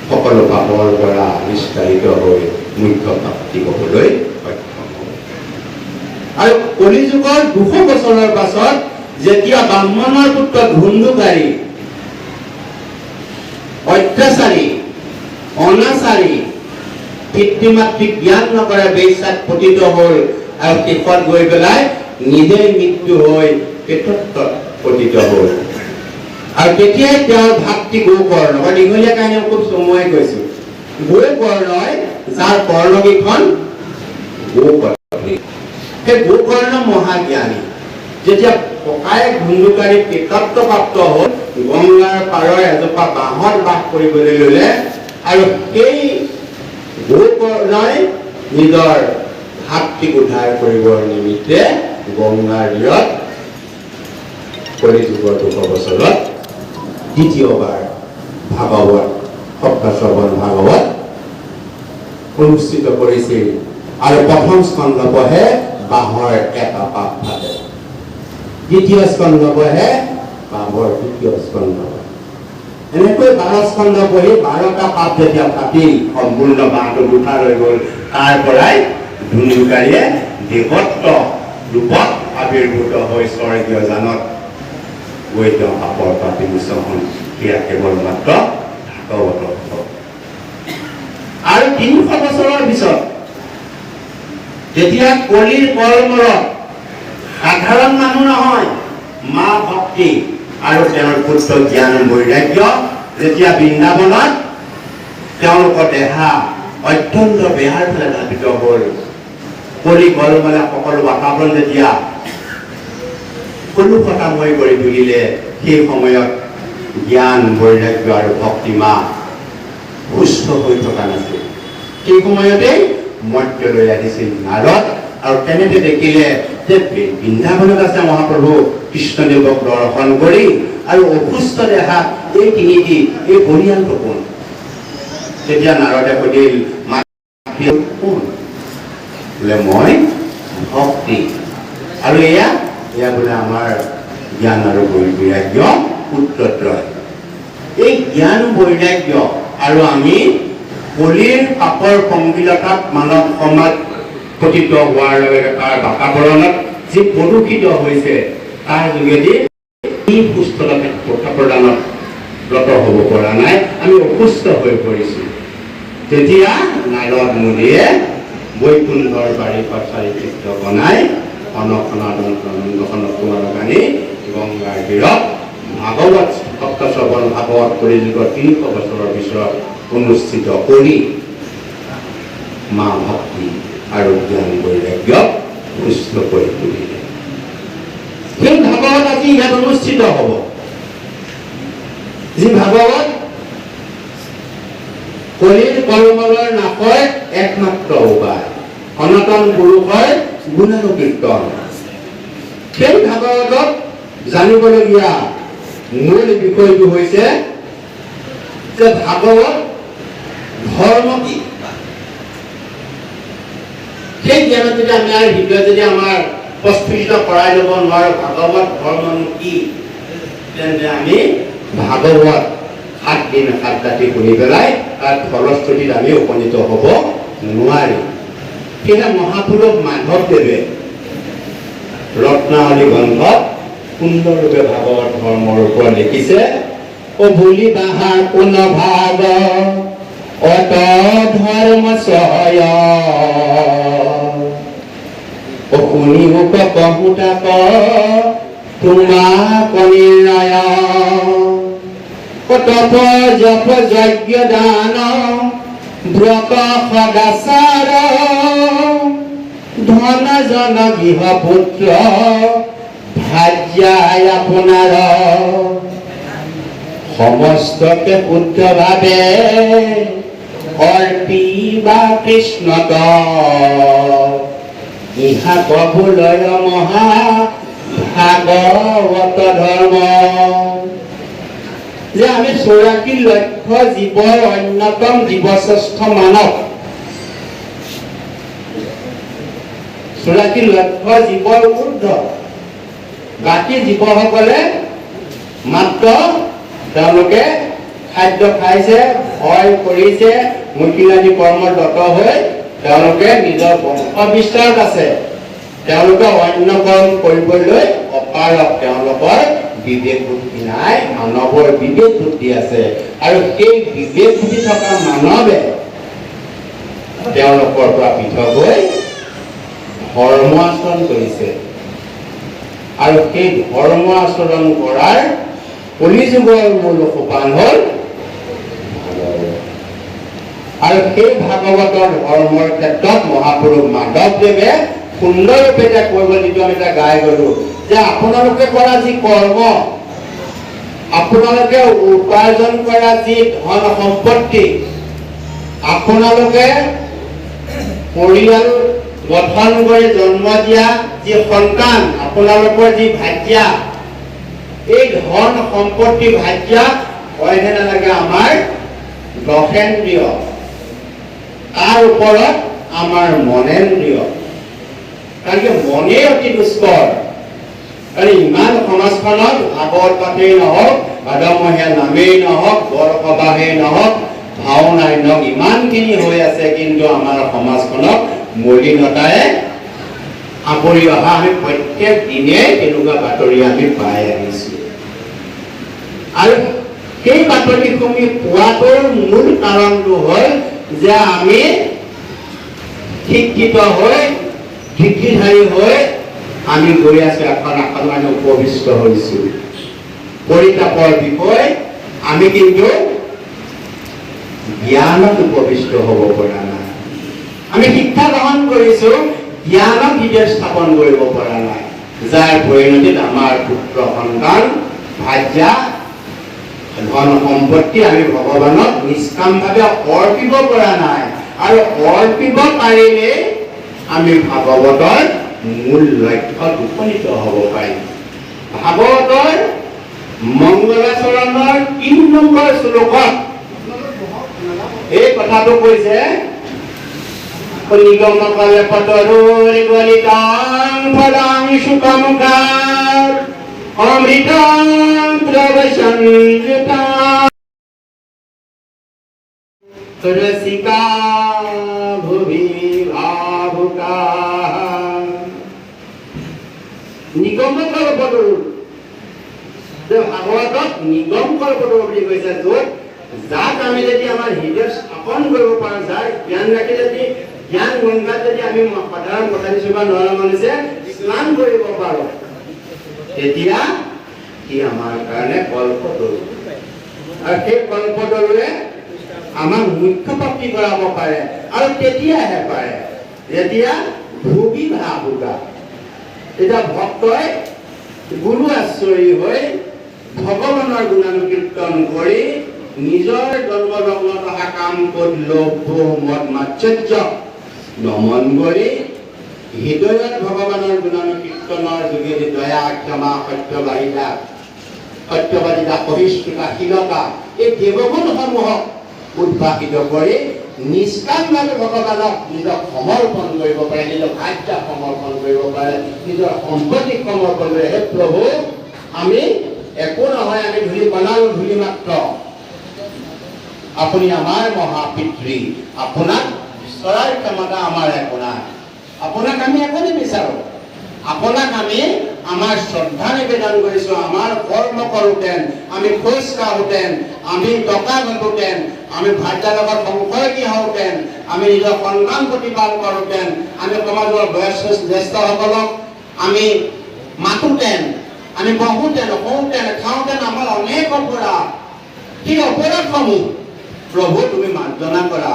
সকলো পাপৰ পৰা নিস্তাৰিত হৈ মুখ্য প্ৰাপ্তি হ'বলৈ সক্ষম হ'ল। আৰু কলিযুগৰ 200 বছৰৰ পাছত যেতিয়া ব্ৰাহ্মণৰ পুত্ৰ ধুন্ধুকাৰী, অত্যাচাৰী, অনাচাৰী, পিতৃ মাতৃক জ্ঞান নকৰে, বেশ্যাত পতিত হ'ল আৰু শেষত গৈ পেলাই নিজেই মৃত্যু হৈ প্ৰেতত্বত পতিত হ'ল। আৰু তেতিয়াই তেওঁৰ ভাতৃ গোকৰ্ণ, মই দীঘলীয়া কাহিনী খুব চমুৱাই কৈছো, গোকৰ্ণই, যাৰ কৰ্ণকেইখন গোকৰ্ণী, সেই গোকৰ্ণ মহাজ্ঞানী, যেতিয়া ককায়েক ধুন্ধুকাৰী প্ৰেতত্ব প্ৰাপ্ত হ'ল, গংগাৰ পাৰৰ এজোপা বাঁহত বাস কৰিবলৈ ললে। আৰু সেই গোকৰ্ণই নিজৰ ভাতৃক উদ্ধাৰ কৰিবৰ নিমিত্তে গংগাৰ তীৰত কলিযুগৰ 200 বছৰত দ্বিতীয়বাৰ ভাগৱত, সপ্তাশ্ৰৱণ ভাগৱত অনুষ্ঠিত কৰিছিল। আৰু প্ৰথম স্কন্ধ পঢ়ে, বাঁহৰ এটা পাত ফাটে। দ্বিতীয় স্কন্ধ পঢ়ে, বাঁহৰ দ্বিতীয় স্কন্ধ। এনেকৈ 12 স্কন্ধ পঢ়ি 12টা পাত যেতিয়া ফাটিল, সম্পূৰ্ণ বাঁহটো দুফাল হৈ গ'ল। তাৰ পৰাই ধুন্ধুকাৰীয়ে দেৱত্ব ৰূপত আৱিৰ্ভূত হৈ স্বৰ্গীয় যানত গৈ তেওঁ পাপৰ পৰা বিমোচন হ'ল। সেয়া কেৱল মাত্ৰ ভাগৱতৰ ফল। আৰু 300 বছৰৰ পিছত যেতিয়া কলিৰ কলমলত সাধাৰণ মানুহ নহয়, মা ভক্তি আৰু তেওঁৰ পুত্ৰ জ্ঞান বৈৰাগ্য যেতিয়া বৃন্দাবনত তেওঁলোকৰ দেহা অত্যন্ত বেয়াৰ ফালে ধাবিত হ'ল, কলি কলমলে সকলো বাতাবৰণ যেতিয়া কলুষতাময় কৰি তুলিলে, সেই সময়ত জ্ঞান বৈৰাগ্য আৰু ভক্তি মা সুস্থ হৈ থকা নাছিল। সেই সময়তে মৰ্ত্যলৈ আহিছিল নাৰদ আৰু তেনেতে দেখিলে যে বৃন্দাবনত আছে মহাপ্ৰভু কৃষ্ণদেৱক দৰ্শন কৰি আৰু অসুস্থ দেহাত এই তিনিটি, এই পৰিয়ালটো কোন? তেতিয়া নাৰদে সুধিল, মাতৃ কোন? বোলে, মই ভক্তি আৰু এয়া বোলে আমাৰ জ্ঞান আৰু বৈৰাগ্য পুত্ৰত্ৰয়। এই জ্ঞান বৈৰাগ্য আৰু আমি কলিৰ পাপৰ পংকিলতাত মানৱ সমাজ পতিত হোৱাৰ লগে লগে তাৰ বাতাবৰণত যি প্ৰদূষিত হৈছে, তাৰ যোগেদি এই সুস্থতা প্ৰদানত ৰত হ'ব পৰা নাই, আমি অসুস্থ হৈ পৰিছোঁ। তেতিয়া নাৰদ মুনিয়ে বৈকুণ্ঠৰ বাৰীপথ চাৰিচিত্ৰ বনাই সনক সনাতন সনক কুমাৰক আনি গংগাৰ তীৰত ভাগৱত, সপ্তশ্ৰৱণ ভাগৱত কলিযুগৰ 300 বছৰৰ পিছত অনুষ্ঠিত কৰি মা ভক্তি আৰু জ্ঞান বৈৰাগ্যক সুস্থ কৰি তুলিলে। সেই ভাগৱত আজি ইয়াত অনুষ্ঠিত হ'ব। যি ভাগৱত কলিৰ কলমলৰ নাশৰ একমাত্ৰ উপায়, সনাতন পুৰুষৰ গুণানুকীৰ্তন, সেই ভাগৱতত জানিবলগীয়া মূল বিষয়টো হৈছে যে ভাগৱত ধৰ্ম কি। সেই জ্ঞানত যদি আমি আৰু হৃদয় যদি আমাৰ প্ৰস্ফুটিত কৰাই ল'ব নোৱাৰো ভাগৱত ধৰ্মনো কি, তেন্তে আমি ভাগৱত 7 দিন 7 ৰাতি শুনি পেলাই তাৰ ফলশ্ৰুতিত আমি উপনীত হ'ব নোৱাৰিম। সেয়েহে মহাপুৰুষ মাধৱদেৱে ৰত্নাৱলী গ্ৰন্থত সুন্দৰৰূপে ভাগৱত ধৰ্মৰ ওপৰত লিখিছে, অ বুলি বাহা কোন ভাগ অত ধৰ্ম চয়, অ শুনিও কহুতাক তোমাক নিৰ্ণয়। তপ জপ যজ্ঞ দান ব্ৰত সদাচাৰ, ধন জন গৃহ পুত্ৰ ভাৰ্যাই আপোনাৰ, সমস্তকে শুদ্ধ ভাৱে অৰ্পিবা কৃষ্ণত, ইহা কবুলয় মহা ভাগৱত ধৰ্ম। যে আমি 84 লক্ষ জীৱৰ অন্যতম জীৱশ্ৰেষ্ঠ মানৱ, 84 লক্ষ জীৱৰ ঊৰ্ধ বাকী জীৱসকলে মাত্ৰ তেওঁলোকে খাদ্য খাইছে, ভয় কৰিছে, মুক্তিলাদী কৰ্মত ৰত হৈ তেওঁলোকে নিজৰ বংশ বিস্তাৰত আছে। তেওঁলোকে অন্য কৰ্ম কৰিবলৈ অপাৰক, তেওঁলোকৰ বিবেক বুদ্ধি নাই। মানৱৰ বিবেক বুদ্ধি আছে আৰু সেই বিবেক বুদ্ধি থকা মানৱে তেওঁলোকৰ পৰা পৃথক হৈ ধৰ্ম আচৰণ কৰিছে আৰু সেই ধৰ্ম আচৰণ কৰাৰ কলিযুগৰ মূল সোপান হ'ল ভাগৱত। আৰু সেই ভাগৱতৰ ধৰ্মৰ ক্ষেত্ৰত মহাপুৰুষ মাধৱদেৱে সুন্দৰৰূপে এতিয়া কৈ গ'ল, যিটো আমি এতিয়া গাই গ'লো যে আপোনালোকে কৰা যি কৰ্ম, আপোনালোকে উপাৰ্জন কৰা যি ধন সম্পত্তি, আপোনালোকে পৰিয়াল গঠন কৰি জন্ম দিয়া যি সন্তান, আপোনালোকৰ যি ভাৰ্যা, এই ধন সম্পত্তি ভাৰ্যা হয়নে নালাগে আমাৰ দশেন্দ্ৰিয়, তাৰ ওপৰত আমাৰ মনেন্দ্ৰিয়। কাৰণ কি মনেই অতি দুষ্কৰ। কাৰণ ইমান সমাজখনত ভাগৱত পাঠেই নহওক, ভাদমহীয়া নামেই নহওক, বৰসবাহেই নহওক, ভাওনাই নহওক, ইমানখিনি হৈ আছে, কিন্তু আমাৰ সমাজখনক মলিনতাই আৱৰি অহা আমি প্ৰত্যেক দিনেই তেনেকুৱা বাতৰি আমি পাই আহিছো। আৰু সেই বাতৰিসমূহ পোৱাটোৰ মূল কাৰণটো হ'ল যে আমি শিক্ষিত হৈ ডিগ্ৰীধাৰী হৈ আমি গৈ আছো, এখন আসনত আমি উপবিষ্ট হৈছো। পৰিতাপৰ বিষয়, আমি কিন্তু জ্ঞানত উপবিষ্ট হ'ব পৰা নাই। আমি শিক্ষা গ্ৰহণ কৰিছো, জ্ঞানক হৃদয় স্থাপন কৰিব পৰা নাই, যাৰ পৰিণতিত আমাৰ পুত্ৰ সন্তান, ভাৰ্যা, ধন সম্পত্তি আমি ভগৱানক নিষ্কামভাৱে অৰ্পিব পৰা নাই। আৰু অৰ্পিব পাৰিলে আমি ভাগৱতৰ মূল লক্ষ্যত উপনীত হ'ব পাৰিম। ভাগৱতৰ মংগলাচৰণৰ 3 নম্বৰ শ্লোকত এই কথাটো কৈছে, নিগম কল্পতৰুৰ গলিতাং ফলাং শুকমুখাৎ অমৃতাং দ্ৰৱসংযুতাং ৰসিকা ভুবি ভাবুকা। নিগম কল্পতৰু, যে ভাগৱতত নিগম কল্পতৰু বুলি কৈছে, য'ত যাক আমি যদি আমাৰ হৃদয় স্থাপন কৰিব পাৰোঁ, যাৰ জ্ঞান ৰাখি যদি জ্ঞান গংগাত যদি আমি সাধাৰণ কথা দিছোঁ বা নোৱাৰা মানুহে স্নান কৰিব পাৰোঁ, তেতিয়া সি আমাৰ কাৰণে কল্পতৰু। আৰু সেই কল্পতৰুৱে আমাক মুখ্য প্ৰাপ্তি কৰাব পাৰে। আৰু তেতিয়াহে পাৰে যেতিয়া ভুবি ভাবুকা, তেতিয়া ভক্তই গুৰু আশ্ৰয়ী হৈ ভগৱানৰ গুণানুকীৰ্তন কৰি নিজৰ জন্মলগ্নত অহা কাম ক্ৰোধ লোভ মোহ মদ মাৎসৰ্য দমন কৰি হৃদয়ত ভগৱানৰ গুণানুকীৰ্তনৰ যোগেদি দয়া, ক্ষমা, সত্যবাদিতা, সত্যবাদিতা, সহিষ্ণুতা, শীলতা, এই দেৱগুণসমূহক উদ্ভাসিত কৰি নিষ্কামভাৱে ভগৱানক নিজক সমৰ্পণ কৰিব পাৰে, নিজৰ ভাৰ্যাক সমৰ্পণ কৰিব পাৰে, নিজৰ সম্পত্তিক সমৰ্পণ কৰে। হে প্ৰভু, আমি একো নহয়, আমি ধূলি কণাৰো ধূলি মাত্ৰ, আপুনি আমাৰ মহাপিতৃ, আপোনাক বিচৰাৰ ক্ষমতা আমাৰ একো নাই, আপোনাক আমি একো নিবিচাৰোঁ। আপোনাক আমি আমাৰ শ্ৰদ্ধা নিবেদন কৰিছোঁ। আমাৰ কৰ্ম কৰোঁতেন, আমি খোজ কাঢ়োঁতেন, আমি টকা ঘটোঁতেন, আমি ভাৰ্যাৰ লগত সংসৰ্গী হওঁতেন, আমি নিজৰ সন্তান প্ৰতিপাল কৰোঁতেন, আমি সমাজৰ বয়স জ্যেষ্ঠসকলক আমি মাতোঁতেন, আমি বহোঁতেন, শুওঁতেন, খাওঁতেন, আমাৰ অনেক অপৰাধ। সেই অপৰাধসমূহ প্ৰভু তুমি মাৰ্জনা কৰা।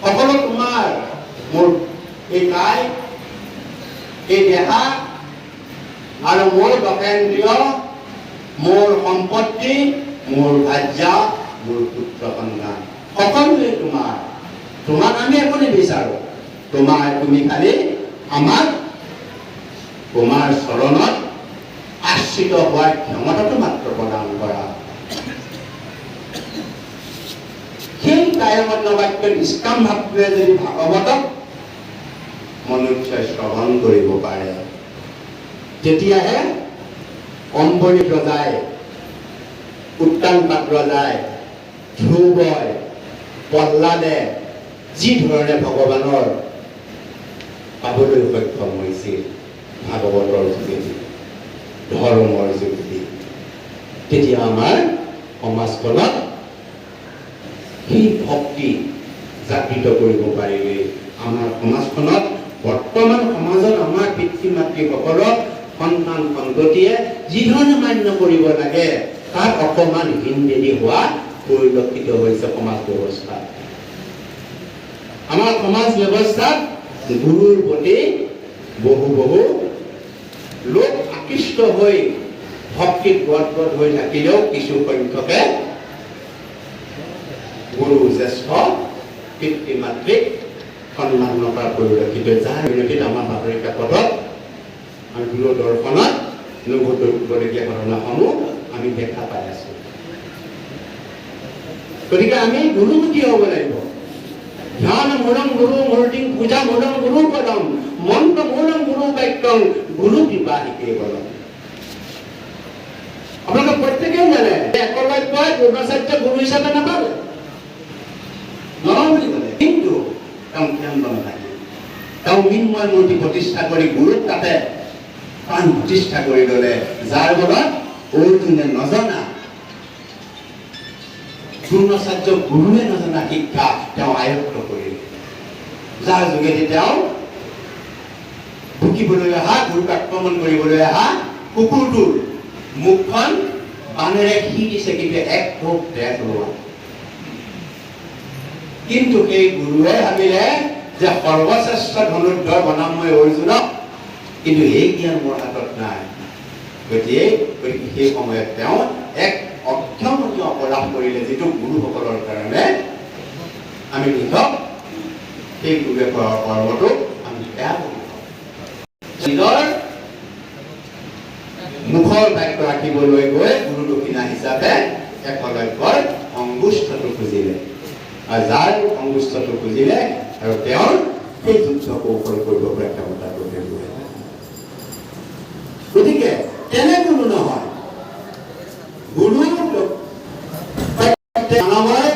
সকলো তোমাৰ, মোৰ এই কায়, এই দেহা আৰু মোৰ দশেন্দ্ৰিয়, মোৰ সম্পত্তি, মোৰ ভাৰ্যা, মোৰ পুত্ৰ সন্তান, সকলোৱে তোমাৰ। তোমাক আমি একো নিবিচাৰোঁ। তুমি খালি আমাক তোমাৰ চৰণত আশ্ৰিত হোৱাৰ ক্ষমতাটো মাত্ৰ প্ৰদান কৰা। সেই কায়মন বাক্য নিষ্কাম ভাৱটোৱে যদি ভাগৱতক মনুষ্যই শ্ৰৱণ কৰিব পাৰে, তেতিয়াহে অম্বৰীশ ৰজাই, উত্তানপাদ ৰজাই, ধ্ৰুৱই, প্ৰহ্লাদে যি ধৰণে ভগৱানৰ পাবলৈ সক্ষম হৈছিল ভাগৱতৰ যোগেদি, ধৰ্মৰ যোগেদি, তেতিয়া আমাৰ সমাজখনত সেই ভক্তি জাগৃত কৰিব পাৰিলে আমাৰ সমাজখনত, বৰ্তমান সমাজত আমাৰ পিতৃ মাতৃসকলক সন্তান সন্ততিয়ে যিধৰণে মান্য কৰিব লাগে, তাত অকণমান হীনদেৰি হোৱা পৰিলক্ষিত হৈছে সমাজ ব্যৱস্থাত। আমাৰ সমাজ ব্যৱস্থাত গুৰুৰ প্ৰতি বহু বহু লোক আকৃষ্ট হৈ ভক্তিত গদগদ হৈ থাকিলেও কিছু সংখ্যকে গুৰু, জ্যেষ্ঠ পিতৃ মাতৃক সন্মান নকৰা পৰিলক্ষিত, যাৰ পৰিণতিত আমাৰ বাতৰি কাকতত আৰু দূৰদৰ্শনত নঘটিবলগীয়া ঘটনাসমূহ আমি দেখা পাই আছো। গতিকে আমি গুৰুমুখী হ'ব লাগিব। ধ্যান মূলং গুৰু মূৰ্তিং, পূজা মূলং গুৰু পদম, মন্ত্ৰ মূলং গুৰু বাক্যং, গুৰু কৃপা হি কেৱলম। আপোনালোকে প্ৰত্যেকেই জানে, একলব্যই দ্ৰোণাচাৰ্য গুৰু হিচাপে নাপালে, নলওঁ বুলি ক'লে। কিন্তু তেওঁ ক্ষান্ত নাথাকিল। তেওঁ মৃন্ময় মূৰ্তি প্ৰতিষ্ঠা কৰি গুৰুক তাতে প্ৰাণ প্ৰতিষ্ঠা কৰি ল'লে, যাৰ ফলত অৰ্জুনে নজনা, দ্ৰোণাচাৰ্য গুৰুৱে নজনা শিক্ষা তেওঁ আয়ত্ত কৰিলে, যাৰ যোগেদি তেওঁ ভুকিবলৈ অহা, গুৰুক আক্ৰমণ কৰিবলৈ অহা কুকুৰটোৰ মুখখন বাণেৰে সি দিছে, কিন্তু এক টোপ তেজ ওলোৱা। কিন্তু সেই গুৰুৱে ভাবিলে যে সৰ্বশ্ৰেষ্ঠ ধনুৰ্ধৰ বনাম মই অৰ্জুনক, কিন্তু এই জ্ঞান মোৰ হাতত নাই। গতিকে গতিকে সেই সময়ত তেওঁ এক অক্ষমনীয় অপৰাধ কৰিলে, যিটো গুৰুসকলৰ কাৰণে আমি নিজক সেই গুৰুৱে কৰা কৰ্মটো আমি বেয়া বুলি কওঁ। নিজৰ মুখৰ বাক্য ৰাখিবলৈ গৈ গুৰু দক্ষিণা হিচাপে একলব্যৰ অংগুষ্ঠটো খুজিলে আৰু যাৰ অংগুষ্ঠটো খুজিলে আৰু তেওঁৰ সেই যুদ্ধ কৌশল কৰিব পৰা ক্ষমতাটো হেৰুৱালে। গতিকে তেনে কোনো নহয়, গুৰু মানৱৰ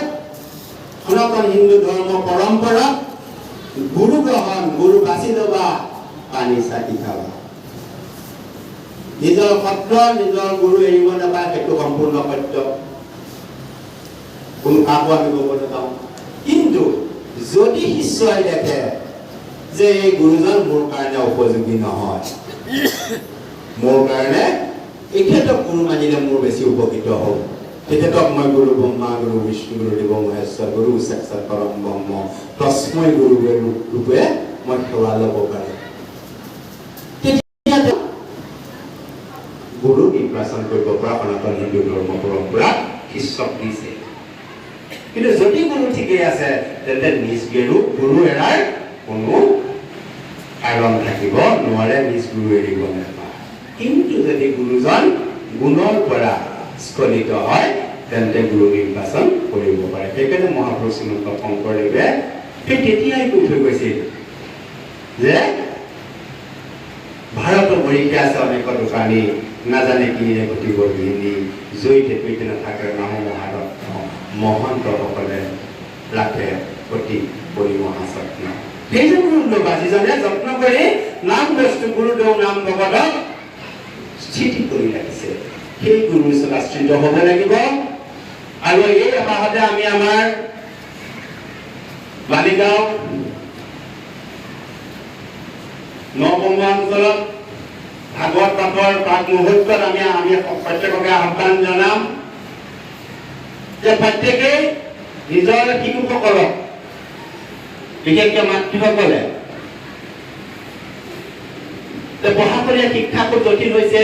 সনাতন হিন্দু ধৰ্ম পৰম্পৰা গুৰু গ্ৰহণ, গুৰু বাছি ল'বা, পানী চাকি খাবা। নিজৰ সত্ৰ, নিজৰ গুৰু এৰিব নাপায়, সেইটো সম্পূৰ্ণ সত্য, কোনো কাকো আমি ক'ব নাযাওঁ। কিন্তু যদি শিষ্যই দেখে যে এই গুৰুজন মোৰ কাৰণে উপযোগী নহয়, মোৰ কাৰণে এখেতক গুৰু মানিলে মোৰ বেছি উপকৃত হ'ব, তেখেতক মই গুৰু ব্ৰহ্মা, গুৰু বিষ্ণু, গুৰু দেৱ মহেশ্বৰ, গুৰু সাক্ষাৎ পৰম ব্ৰহ্ম তস্মৈ গুৰু ৰূপে মই সেৱা ল'ব পাৰোঁ, তেতিয়া তেওঁ গুৰু নিৰ্বাচন কৰিব পৰা সনাতন হিন্দু ধৰ্ম পৰম্পৰা শিষ্যক দিছে। কিন্তু যদি গুৰু ঠিকেই আছে, তেন্তে নিজ গুৰু এৰাৰ কোনো কাৰণ থাকিব নোৱাৰে, নিজ গুৰু এৰিব নাপায়। কিন্তু যদি গুৰুজন গুণৰ পৰা স্খলিত হয়, তেন্তে গুৰু নিৰ্বাচন কৰিব পাৰে। সেইকাৰণে মহাপুৰুষ শ্ৰীমন্ত শংকৰদেৱে সেই তেতিয়াই কৈ থৈ গৈছিল যে ভাৰত বৰিষে আছে অনেক দোকানী, নাজানে কিনিলে ঘটিব গৃহিণী, জৈতে তৈতে নাথাকে নাম মহাৰত্ন, মহন্তসকলে ৰাখে অতি পৰিমহাযত্ন। সেইজন গুৰু ল'বা যিজনে যত্ন কৰি নাম বস্তু গুৰুদেৱ নাম ভগতক স্থিতি কৰি ৰাখিছে। সেই গুৰুৰ ওচৰত আশ্ৰিত হ'ব লাগিব। আৰু এই এমাহতে আমি আমাৰ বালিগাঁও নৱবংগ অঞ্চলত ভাগৱত পাঠৰ প্ৰাক মুহূৰ্তত আমি আমি প্ৰত্যেককে আহ্বান জনাম যে প্ৰত্যেকেই নিজৰ শিশুসকলক, বিশেষকৈ মাতৃসকলে, যে পঢ়াশলীয়া শিক্ষা খুব জটিল হৈছে,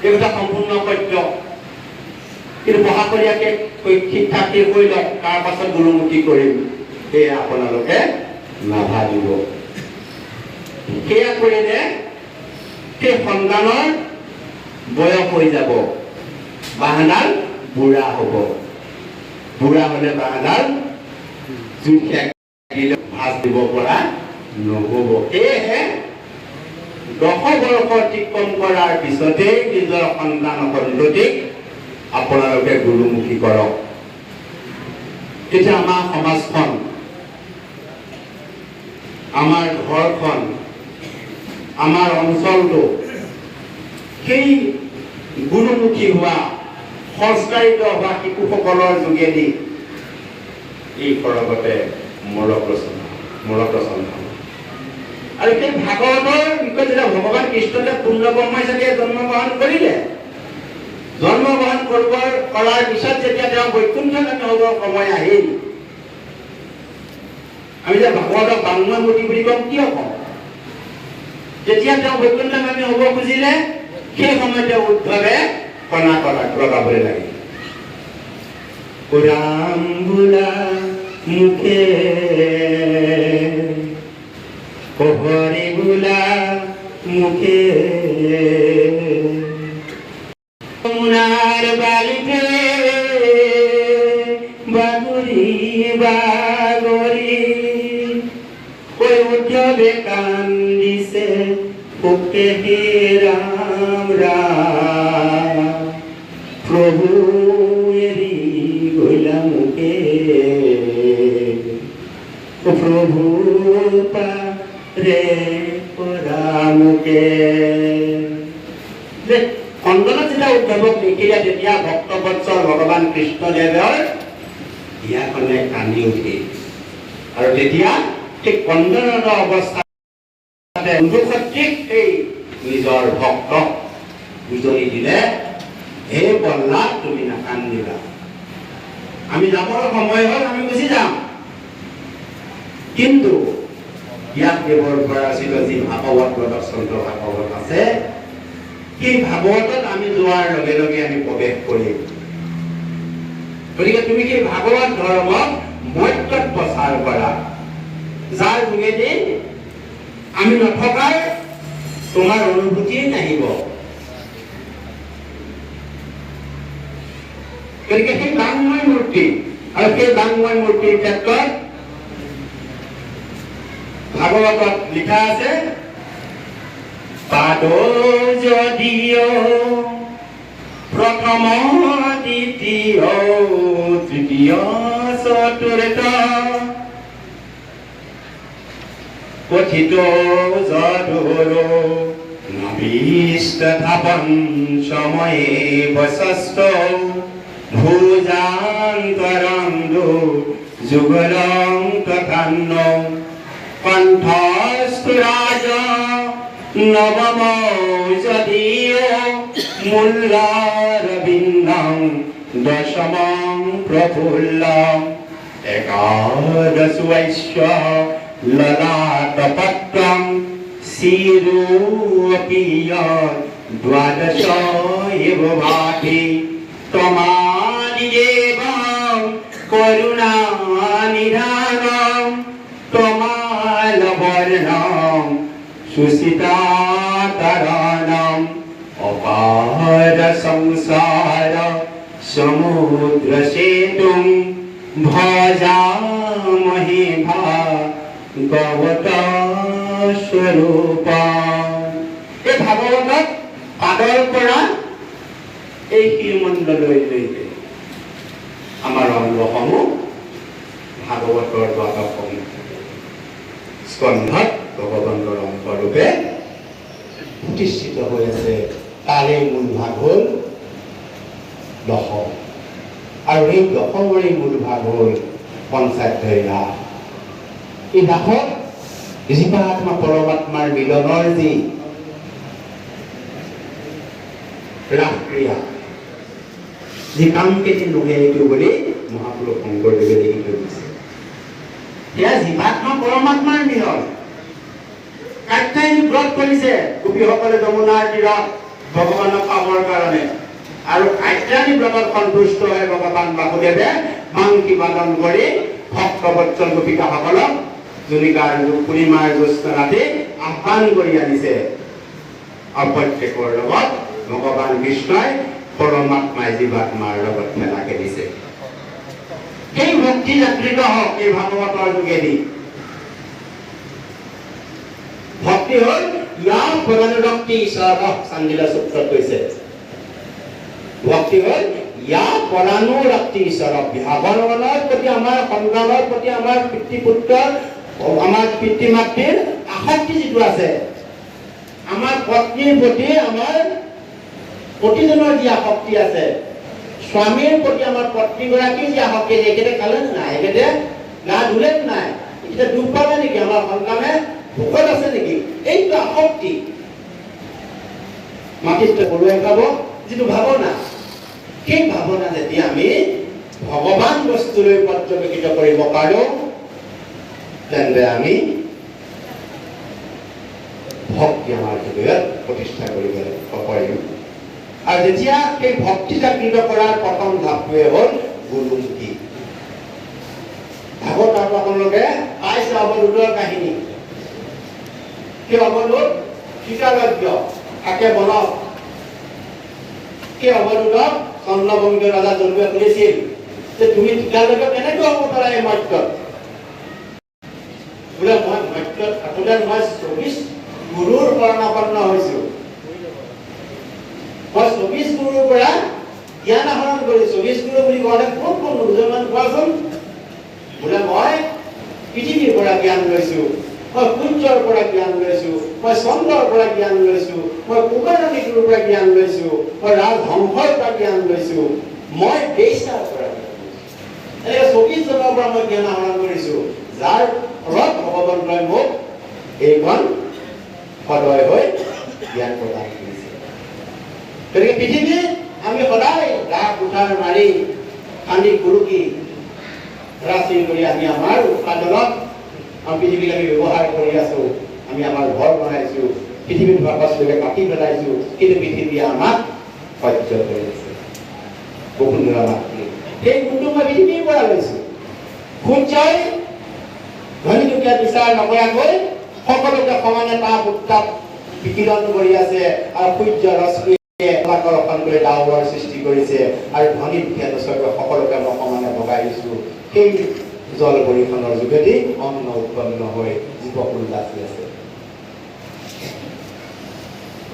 এই কথা সম্পূৰ্ণ সত্য। কিন্তু পঢ়াশলীয়াকে শিক্ষা শেষ হৈ লওক, তাৰ পাছত গুৰুমুখী কৰিম, সেয়া আপোনালোকে নাভাবিব। সেয়া কৰিলে সেই সন্তানৰ বয়স হৈ যাব, বাঁহডাল বুঢ়া হ'ব। বুঢ়া হ'লে বাঁহডাল জুই সেক দিলে ভাঁজ দিব পৰা নহ'ব। সেয়েহে 10 বৰ্ষ অতিক্ৰম কৰাৰ পিছতেই নিজৰ সন্তান সন্ততিক আপোনালোকে গুৰুমুখী কৰক। তেতিয়া আমাৰ সমাজখন, আমাৰ ঘৰখন, আমাৰ অঞ্চলটো সেই গুৰুমুখী হোৱা, সংস্কাৰিত হোৱা শিশুসকলৰ যোগেদি এই সৰগতে মূলক ৰচনা হ'ব। আৰু সেই ভাগৱতৰ বিষয়ে যেতিয়া ভগৱান কৃষ্ণদেৱ পূৰ্ণব্ৰহ্ম হিচাপে জন্মগ্ৰহণ কৰিলে, জন্মগ্ৰহণ কৰাৰ পিছত যেতিয়া তেওঁ বৈকুণ্ঠগামী হ'বৰ সময় আহিল, আমি যে ভাগৱতক বাংময় মূৰ্তি বুলি কওঁ, কিয় কওঁ? যেতিয়া তেওঁ বৈকুণ্ঠগামী হ'ব খুজিলে, সেই সময়তে উদ্ধৱে কণা কৰা লগাবলৈ লাগিল। ৰাম বোলা মুখে, হৰি বোলা মুখে, যমুনাৰ বালিতে বাগৰি বাগৰি ঐ উদ্ধৱে কান্দিছে শোকে, হে ৰাম ৰাম, প্ৰভু এৰি গৈলা মোকে, প্ৰভু পাৰে কৰা মোকে। যে কন্দনত যেতিয়া উদ্ধৱক দেখিলে, তেতিয়া ভক্তবৎসল ভগৱান কৃষ্ণদেৱৰ হিয়াখনে কান্দি উঠিল। আৰু তেতিয়া সেই কন্দনত অৱস্থাতে বন্ধুসদৃশ সেই নিজৰ ভক্তক বুজনি দিলে, হে বল্লাভ, তুমি নাকান্দিবা। আমি যাবৰ সময় হ'ল, আমি গুচি যাম। কিন্তু ব্যাসদেৱৰ দ্বাৰা ৰচিত যি ভাগৱত, চন্দ্ৰ ভাগৱত আছে, সেই ভাগৱতত আমি যোৱাৰ লগে লগে আমি প্ৰৱেশ কৰিম। গতিকে তুমি সেই ভাগৱত ধৰ্মক মৰ্ত্যত প্ৰচাৰ কৰা, যাৰ যোগেদি আমি নথকাৰ তোমাৰ অনুভূতিয়েই নাহিব। গতিকে সেই বাংময় মূৰ্তি আৰু সেই বাংময় মূৰ্তিৰ ক্ষেত্ৰত ভাগৱতত লিখা আছে, পাদ যদিও প্ৰথম, দ্বিতীয়, তৃতীয়, চতুৰ্থ, কথিত যদুৰ নাভিস্তথা পঞ্চময়ে বশস্থ ভুজান্তৰং যুগলং তথান্ন কণ্ঠস্থুৰাজ নৱম যদিও মূল্যাৰবিন্দং দশমং প্ৰফুল্লং একাদশৈশ্য ললাটপত্ৰং শিৰোপি দ্বাদশ এব ভাতি তমাদিদেবং কৰুণানিধানং তমালবৰ্ণং সুসীতাতৰণম অপাৰ সংসাৰ সমুদ্ৰ সেতুং ভজামহে ভাগবত স্বৰূপ। এই ভাগৱতত পাদৰ পৰা এই শিৰমণ্ডললৈকে আমাৰ অংগসমূহ ভাগৱতৰ দ্বাদশ স্কন্ধত ভগৱন্তৰ অংশৰূপে প্ৰতিষ্ঠিত হৈ আছে। তাৰে মূল ভাগ হ'ল দশম, আৰু এই দশমৰে মূল ভাগ হ'ল পঞ্চাধ্যায়ী ৰাস। এই ৰাসত জীৱাত্মা পৰমাত্মাৰ মিলনৰ যি ৰাসক্ৰিয়া, যি কাম কেতি নোহে এইটো বুলি মহাপুৰুষ শংকৰদেৱে লিখি থৈ দিছে। সেয়া জীৱাত্মা পৰমাত্মাৰ মিলন। কাত্যায়নী ব্ৰত কৰিছে গোপীসকলে যমুনাৰ তীৰত ভগৱানক পাবৰ কাৰণে, আৰু কাত্যায়নী ব্ৰতত সন্তুষ্ট হৈ ভগৱান বাসুদেৱে বাংশী বাদন কৰি ভক্তবৎসল গোপিকাসকলক জুনিকাৰ পূৰ্ণিমাৰ জ্যোৎস্না ৰাতি আহ্বান কৰি আনিছে। আৰু প্ৰত্যেকৰ লগত ভগৱান কৃষ্ণই পৰমাত্মাই জীৱাত্মাৰ লগত খেলা খেলিছে। সেই ভক্তি জাগৃত হওক এই ভাগৱতৰ যোগেদি। ভক্তি হ'ল ইয়াৰ পদানুৰক্তি ঈশ্বৰ, চান্দিলা সূত্ৰত কৈছে। ভক্তি হ'ল ইয়াৰ পদানুৰক্তি ঈশ্বৰ। ভগৱানৰ প্ৰতি, আমাৰ সন্তানৰ প্ৰতি, আমাৰ পিতৃপুত্ৰৰ, আমাৰ পিতৃ মাতৃৰ আসক্তি যিটো আছে, আমাৰ পত্নীৰ প্ৰতি আমাৰ প্ৰতিজনৰ যি আসক্তি আছে, স্বামীৰ প্ৰতি আমাৰ পত্নীগৰাকীৰ যি আসক্তি আছে, এখেতে খালে নাই, এখেতে গা ধুলে নাই, এখেতে দুখ পালে নেকি, আমাৰ সন্তানে ভোকত আছে নেকি, এইটো আসক্তি। মাটিত পৰুৱাই খাব যিটো ভাৱনা, সেই ভাৱনা যেতিয়া আমি ভগৱান বস্তুলৈ পৰ্যবেক্ষিত কৰিব পাৰোঁ, তেন্তে আমি ভক্তি আমাৰ হৃদয়ত প্ৰতিষ্ঠা কৰিব পাৰিম। আৰু যেতিয়া সেই ভক্তি জাগৃত কৰাৰ প্ৰথম ধাপটোৱে হ'ল গুৰুমুখী। ভাগৱত আপোনালোকে পাইছে অৱধূতৰ কাহিনী। সেই অৱধূত কৃতালজ্ঞ থাকে বনত। সেই অৱধূতক চন্দ্ৰবংশীয় ৰজা জন্মে সুধিছিল যে তুমি ত্ৰিকালজ্ঞ কেনেকৈ হ'ব পাৰা এই মৰ্ত্যত? বোলে মই মৰ্ত্যত থাকোঁতে মই 24 গুৰুৰ শৰণাপন্ন হৈছো। মই 24 গুৰুৰ পৰা জ্ঞান আহৰণ কৰি, 24 গুৰু বুলি কওঁতে কোন কোন দুজনমান কোৱাচোন? বোলে মই পৃথিৱীৰ পৰা জ্ঞান লৈছো, মই সূৰ্যৰ পৰা জ্ঞান লৈছো, মই চন্দ্ৰৰ পৰা জ্ঞান লৈছো, মই কুমাৰণী গুৰুৰ পৰা জ্ঞান লৈছো, মই ৰাজহংসৰ পৰা জ্ঞান লৈছো, মই বেইছাৰ পৰা জ্ঞান লৈছো। এনেকৈ 24 জনৰ পৰা মই জ্ঞান আহৰণ কৰিছো, যাৰ ফলত ভগৱন্তই মোক এইখন সদয় হৈ জ্ঞান প্ৰদান কৰিছে। গতিকে পৃথিৱীত আমি সদায় দা কুঠাৰ মাৰি খান্দি খুৰুকি ৰাচি কৰি আমি আমাৰ উৎপাদনত আমাৰ পৃথিৱীক আমি ব্যৱহাৰ কৰি আছো। আমি আমাৰ ঘৰ বনাইছো, পৃথিৱীত হোৱা গছলৈকে কাটি পেলাইছো, কিন্তু পৃথিৱীয়ে আমাক সহ্য কৰি আছে। বসুন্ধৰা মাতৃ, সেই গুণটো মই পৃথিৱীৰ পৰা লৈছো। সূৰ্যই ধনী দুখীয়া বিচাৰ নকৰাকৈ সকলোকে সমানে তাপ উত্তাপ বিকিৰণ কৰি আছে, আৰু সূৰ্য ৰশ্মিয়ে আকৰ্ষণ কৰি ডাৱৰৰ সৃষ্টি কৰিছে, আৰু ধনী দুখীয়া নোচোৱাকৈ সকলোকে মই সমানে ভগাই দিছো। সেই জল বৰিষণৰ যোগেদি অন্ন উৎপন্ন হৈ জীৱকুল বাচি আছে।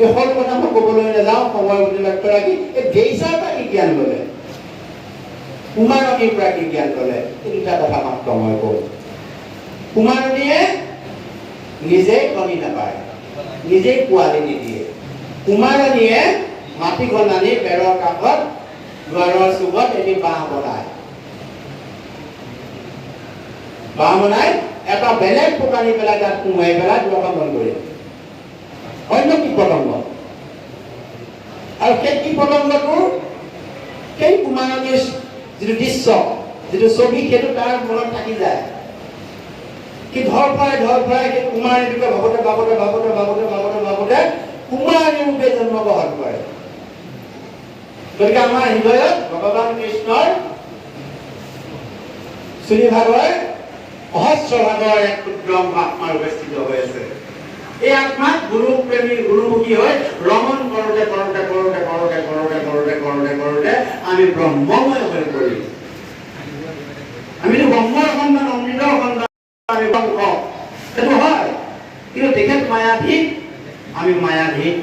এই সকলো কথা মই ক'বলৈ নাযাওঁ, সময়ৰ প্ৰতি লক্ষ্য ৰাখি। এই বেইছাৰ পৰা কি জ্ঞান ল'লে, কুমাৰণীৰ পৰা কি জ্ঞান ল'লে, এই দুটা কথা মাত্ৰ মই কওঁ। কুমাৰণীয়ে নিজেই কণী নাপায়, নিজেই পোৱালি নিদিয়ে। কুমাৰণীয়ে মাটিখন আনি বেৰৰ কাষত দুৱাৰৰ চুকত এটি বাঁহ বনায়। বাঁহ বনাই এটা বেলেগ পোক আনি পেলাই তাত সোমোৱাই পেলাই দুৱাৰখন বন্ধ কৰি দিয়ে, অন্য কীট পতংগ। আৰু সেই কীট পতংগটোৰ সেই কুমাৰণীৰ যিটো দৃশ্য, যিটো ছবি, সেইটো তাৰ মনত থাকি যায়। কি ধৰ ফৰাই সেই কুমাৰণীটোকে ভাবোতে ভাবোতে ভাবোতে ভাবোতে ভাবোতে ভাবোতে কুমাৰণী ৰূপে জন্মগ্ৰহণ কৰে। গতিকে আমাৰ হৃদয়ত ভগৱান কৃষ্ণৰ চুলিভাগৰ সহস্ৰ ভাগৰ এক ক্ষুদ্ৰ অংশ আত্মাৰ উপস্থিত হৈ আছে। এই আত্মাক গুৰু প্ৰেমী গুৰুমুখী হৈ ৰমণ কৰোঁতে কৰোঁতে কৰোঁতে কৰোঁতে কৰোঁতে কৰোঁতে কৰোঁতে কৰোঁতে আমি ব্ৰহ্মময় হৈ পৰিম। আমিতো ব্ৰহ্মৰ সন্তান, অমৃতৰ সন্তান, আমি বংশ, সেইটো হয়। কিন্তু তেখেত মায়াধীন, আমি মায়াধীন।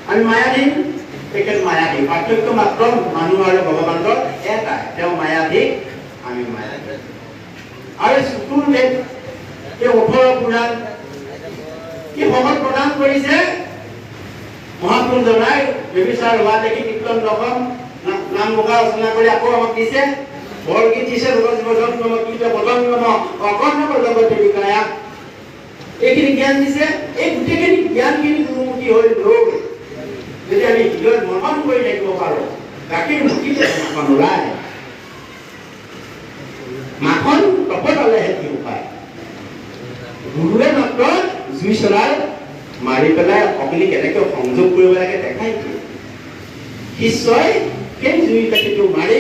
আমি মায়াধীন, তেখেত মায়াধীন। পাৰ্থক্য মাত্ৰ মানুহ আৰু ভগৱানৰ এটাই, তেওঁ মায়াধীন, আমি মায়াধীন। আৰু চতুৰ্বেদ এই 18 পুৰাণ কি ভগৱত প্ৰদান কৰিছে। মহাপুৰুষজনাই ব্যভিচাৰ হোৱা দেখি কীৰ্তন দশম নাম ঘোষা ৰচনা কৰি আকৌ আমাক দিছে, বৰগীত দিছে, এইখিনি জ্ঞান দিছে। এই গোটেইখিনি জ্ঞানখিনি গুৰুমুখী হৈ লৈ যদি আমি হৃদয়ত মনন কৰি থাকিব পাৰো, গাখীৰ মুখিতে মাখন ওলায়, মাখন তপতালেহে ঘিউ পায়। গুৰুৱে মাত্ৰ জুই চলাই মাৰি পেলাই অগ্নি কেনেকৈ সংযোগ কৰিব লাগে দেখাই দিয়ে। শিষ্যই সেই জুই কাঠিটো মাৰি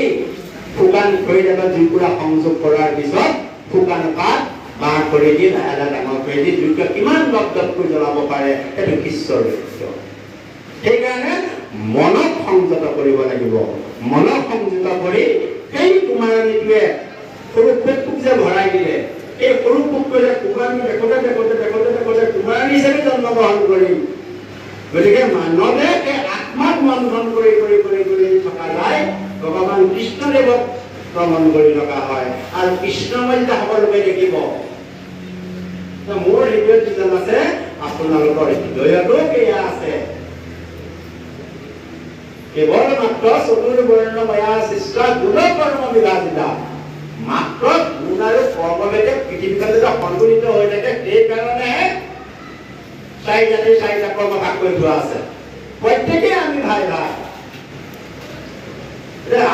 শুকান খৰি এডাল জুইকুৰা সংযোগ কৰাৰ পিছত শুকান পাত বাঁহ কৰি দি লাহে লাহে ডাঙৰ কৰি দি জুইকুৰা কিমান দপ দপকৈ জ্বলাব পাৰে, সেইটো শিষ্যৰ দায়িত্ব। সেইকাৰণে মনক সংযত কৰিব লাগিব। মনক সংযত কৰি সেই কুমাৰণীটোৱে সৰু পোকটোক যে ভৰাই দিলে, এই সৰু পোকটোৱে যে কুমাৰণী দেখোঁতে দেখোঁতে দেখোঁতে দেখোঁতে কুমাৰণী হিচাপে জন্মগ্ৰহণ কৰিম। গতিকে মানৱে সেই আত্মাক মন্থন কৰি কৰি কৰি কৰি থকা যায়, ভগৱান কৃষ্ণদেৱক ভ্ৰমণ কৰি থকা হয়। আৰু কৃষ্ণময় যেতিয়া সকলোকে দেখিব, মোৰ হৃদয়ত যিজন আছে, আপোনালোকৰ হৃদয়তো সেয়া আছে। কেৱল মাত্ৰ চতুৰ্বৰ্ণ ময়া সৃষ্ট গুণ কৰ্ম বিভাজিতা, মাত্ৰ গুণ আৰু কৰ্মভেদে পৃথিৱীখন যেতিয়া সন্তুলিত হৈ থাকে, সেইকাৰণেহে চাৰি জাতিৰ চাৰিটা কৰ্ম ভাগ কৰি থোৱা আছে। প্ৰত্যেকেই আমি ভাই ভাই।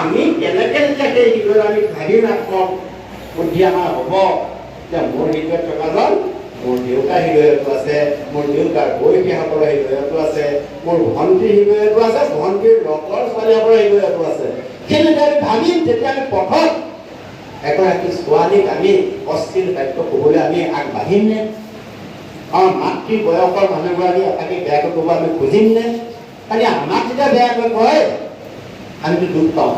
আমি কেনেকে যেতিয়া সেই হৃদয়ত আমি ভাবি নাথাক বুদ্ধি আমাৰ হ'ব যে মোৰ হৃদয়ত থকাজন মোৰ দেউতাৰ হৃদয়তো আছে, মোৰ দেউতাৰ বয়সীয়াসকলৰ হৃদয়তো আছে, মোৰ ভণ্টিৰ হৃদয়তো আছে, ভণ্টিৰ লগৰ ছোৱালীসকলৰ হৃদয়তো আছে। সেই যেতিয়া আমি ভাবিম, তেতিয়া আমি পথত এগৰাকী ছোৱালীক আমি অশ্লীল বাক্য ক'বলৈ আমি আগবাঢ়িম নে? আমাৰ মাতৃ বয়সৰ মানুহগৰাকী এফাকি বেয়াকৈ ক'ব আমি খুজিম নে? খালি আমাক যেতিয়া বেয়াকৈ কয় আমিতো দুখ পাওঁ,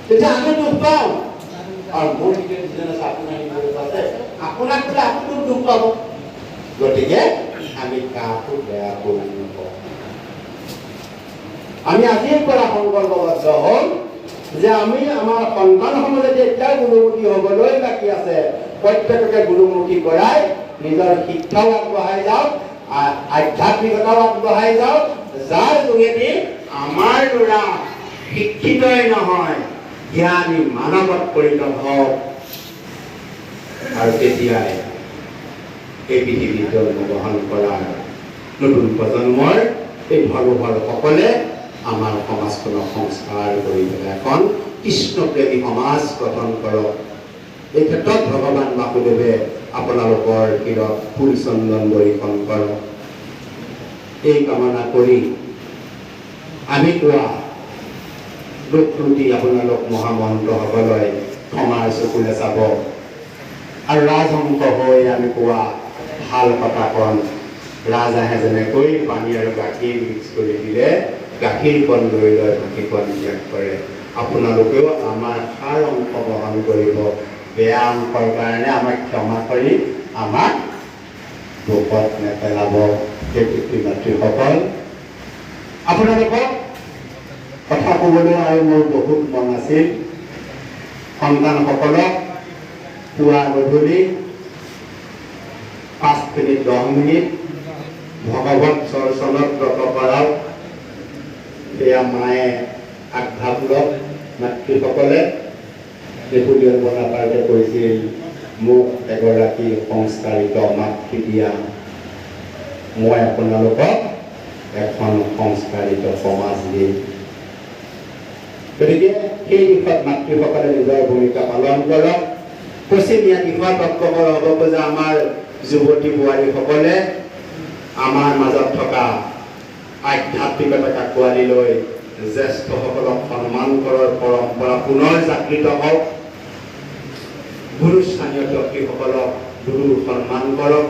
তেতিয়া আমি দুখ পাওঁ। আৰু মোৰ হৃদয়ত যিজন আছে, আপোনাৰ হৃদয়ত আছে, আপোনাক ক'লে আপুনিও দুখ পাব। গতিকে আমি কাকো বেয়া কৰি নকওঁ। আমি আজিৰ পৰা সংকল্পবদ্ধ হ'ম যে আমি আমাৰ সন্তানসমূহ যদি এতিয়াও গুৰুমুখী হ'বলৈ বাকী আছে, প্ৰত্যেককে গুৰুমুখী কৰাই নিজৰ শিক্ষাও আগবঢ়াই যাওক, আধ্যাত্মিকতাও আগবঢ়াই যাওক, যাৰ যোগেদি আমাৰ ল'ৰা শিক্ষিতই নহয়, জ্ঞানী মানৱত পৰিণত হওক। আৰু তেতিয়াই এই পৃথিৱীত জন্মগ্ৰহণ কৰাৰ নতুন প্ৰজন্মৰ এই ধৰোহৰসকলে আমাৰ সমাজখনক সংস্কাৰ কৰি পেলাই এখন কৃষ্ণপ্ৰেমী সমাজ গঠন কৰক। এই ক্ষেত্ৰত ভগৱান বাসুদেৱে আপোনালোকৰ শিৰত ফুল চন্দন বৰিষণ কৰক, এই কামনা কৰি আমি কোৱা দোষ ত্ৰুটি আপোনালোক মহামহন্তসকলে ক্ষমাৰ চকুৰে চাব। আৰু ৰাজহংস হৈ আমি কোৱা ভাল কথাকণ ৰাজহাঁহে যেনেকৈ পানী আৰু গাখীৰ মিক্স কৰি দিলে গাখীৰকণ লৈ লয়, বাকীকণ ত্যাগ কৰে, আপোনালোকেও আমাৰ সাৰ অংশ গ্ৰহণ কৰিব। বেয়া অংশৰ কাৰণে আমাক ক্ষমা কৰি আমাক দুখত নেপেলাব। সেই পিতৃ মাতৃসকল, আপোনালোকক কথা ক'বলৈ আৰু মোৰ বহুত মন আছিল। সন্তানসকলক পুৱা গধূলি 5 মিনিট 10 মিনিট ভগৱত চৰ্চনত ৰত কৰাওক। সেয়া মায়ে আগভাগ লওক। মাতৃসকলে নেপোলিয়ন বনাপাৰ্টে কৈছিল, মোক এগৰাকী সংস্কাৰিত মাতৃ দিয়া, মই আপোনালোকক এখন সংস্কাৰিত সমাজ দিম। গতিকে সেই দিশত মাতৃসকলে নিজৰ ভূমিকা পালন কৰক। পশ্চিমীয়া দিশত অগ্ৰসৰ হ'ব খোজা আমাৰ যুৱতী বোৱাৰীসকলে আমাৰ মাজত থকা আধ্যাত্মিকতাক আঁকোৱালি লৈ জ্যেষ্ঠসকলক সন্মান কৰাৰ পৰম্পৰা পুনৰ জাগৃত হওক। গুৰুস্থানীয় ব্যক্তিসকলক গুৰুৰ সন্মান কৰক।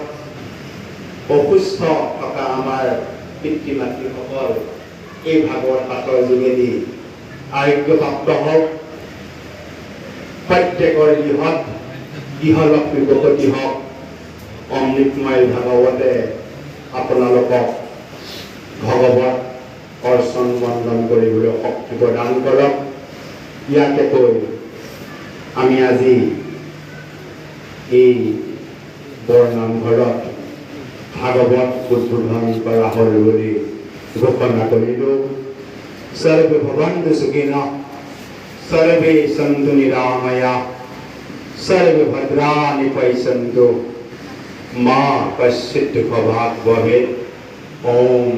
অসুস্থ থকা আমাৰ পিতৃ মাতৃসকল এই ভাগৱত পাঠৰ যোগেদি আৰোগ্যপ্ৰাপ্ত হওক। প্ৰত্যেকৰ গৃহত গৃহলক্ষ্মী বসতি হওক। অমৃতময় ভাগৱতে আপোনালোকক ভগৱত অৰ্চন বন্দন কৰিবলৈ শক্তি প্ৰদান কৰক। ইয়াকে কৈ আমি আজি এই বৰনামঘৰত ভাগৱত উদ্বোধন কৰা হ'ল বুলি ঘোষণা কৰিলোঁ। সৰ্বে ভৱন্তু সুখিনঃ, সৰ্বে সন্তু নিৰাময়া, সৰ্বে ভদ্ৰাণি পশ্যন্তু, মা কশ্চিৎ দুঃখভাগ ভৱেৎ। ওম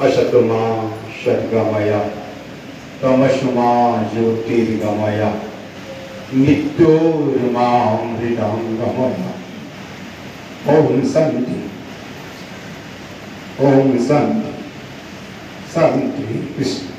অসতো মা সদ্গময়, তমসো মা জ্যোতিৰ্গময়, মৃত্যুৰ্মা অমৃতং গময়। ওম শান্তি, ওম শান্তি শান্তি। কৃষ্ণ।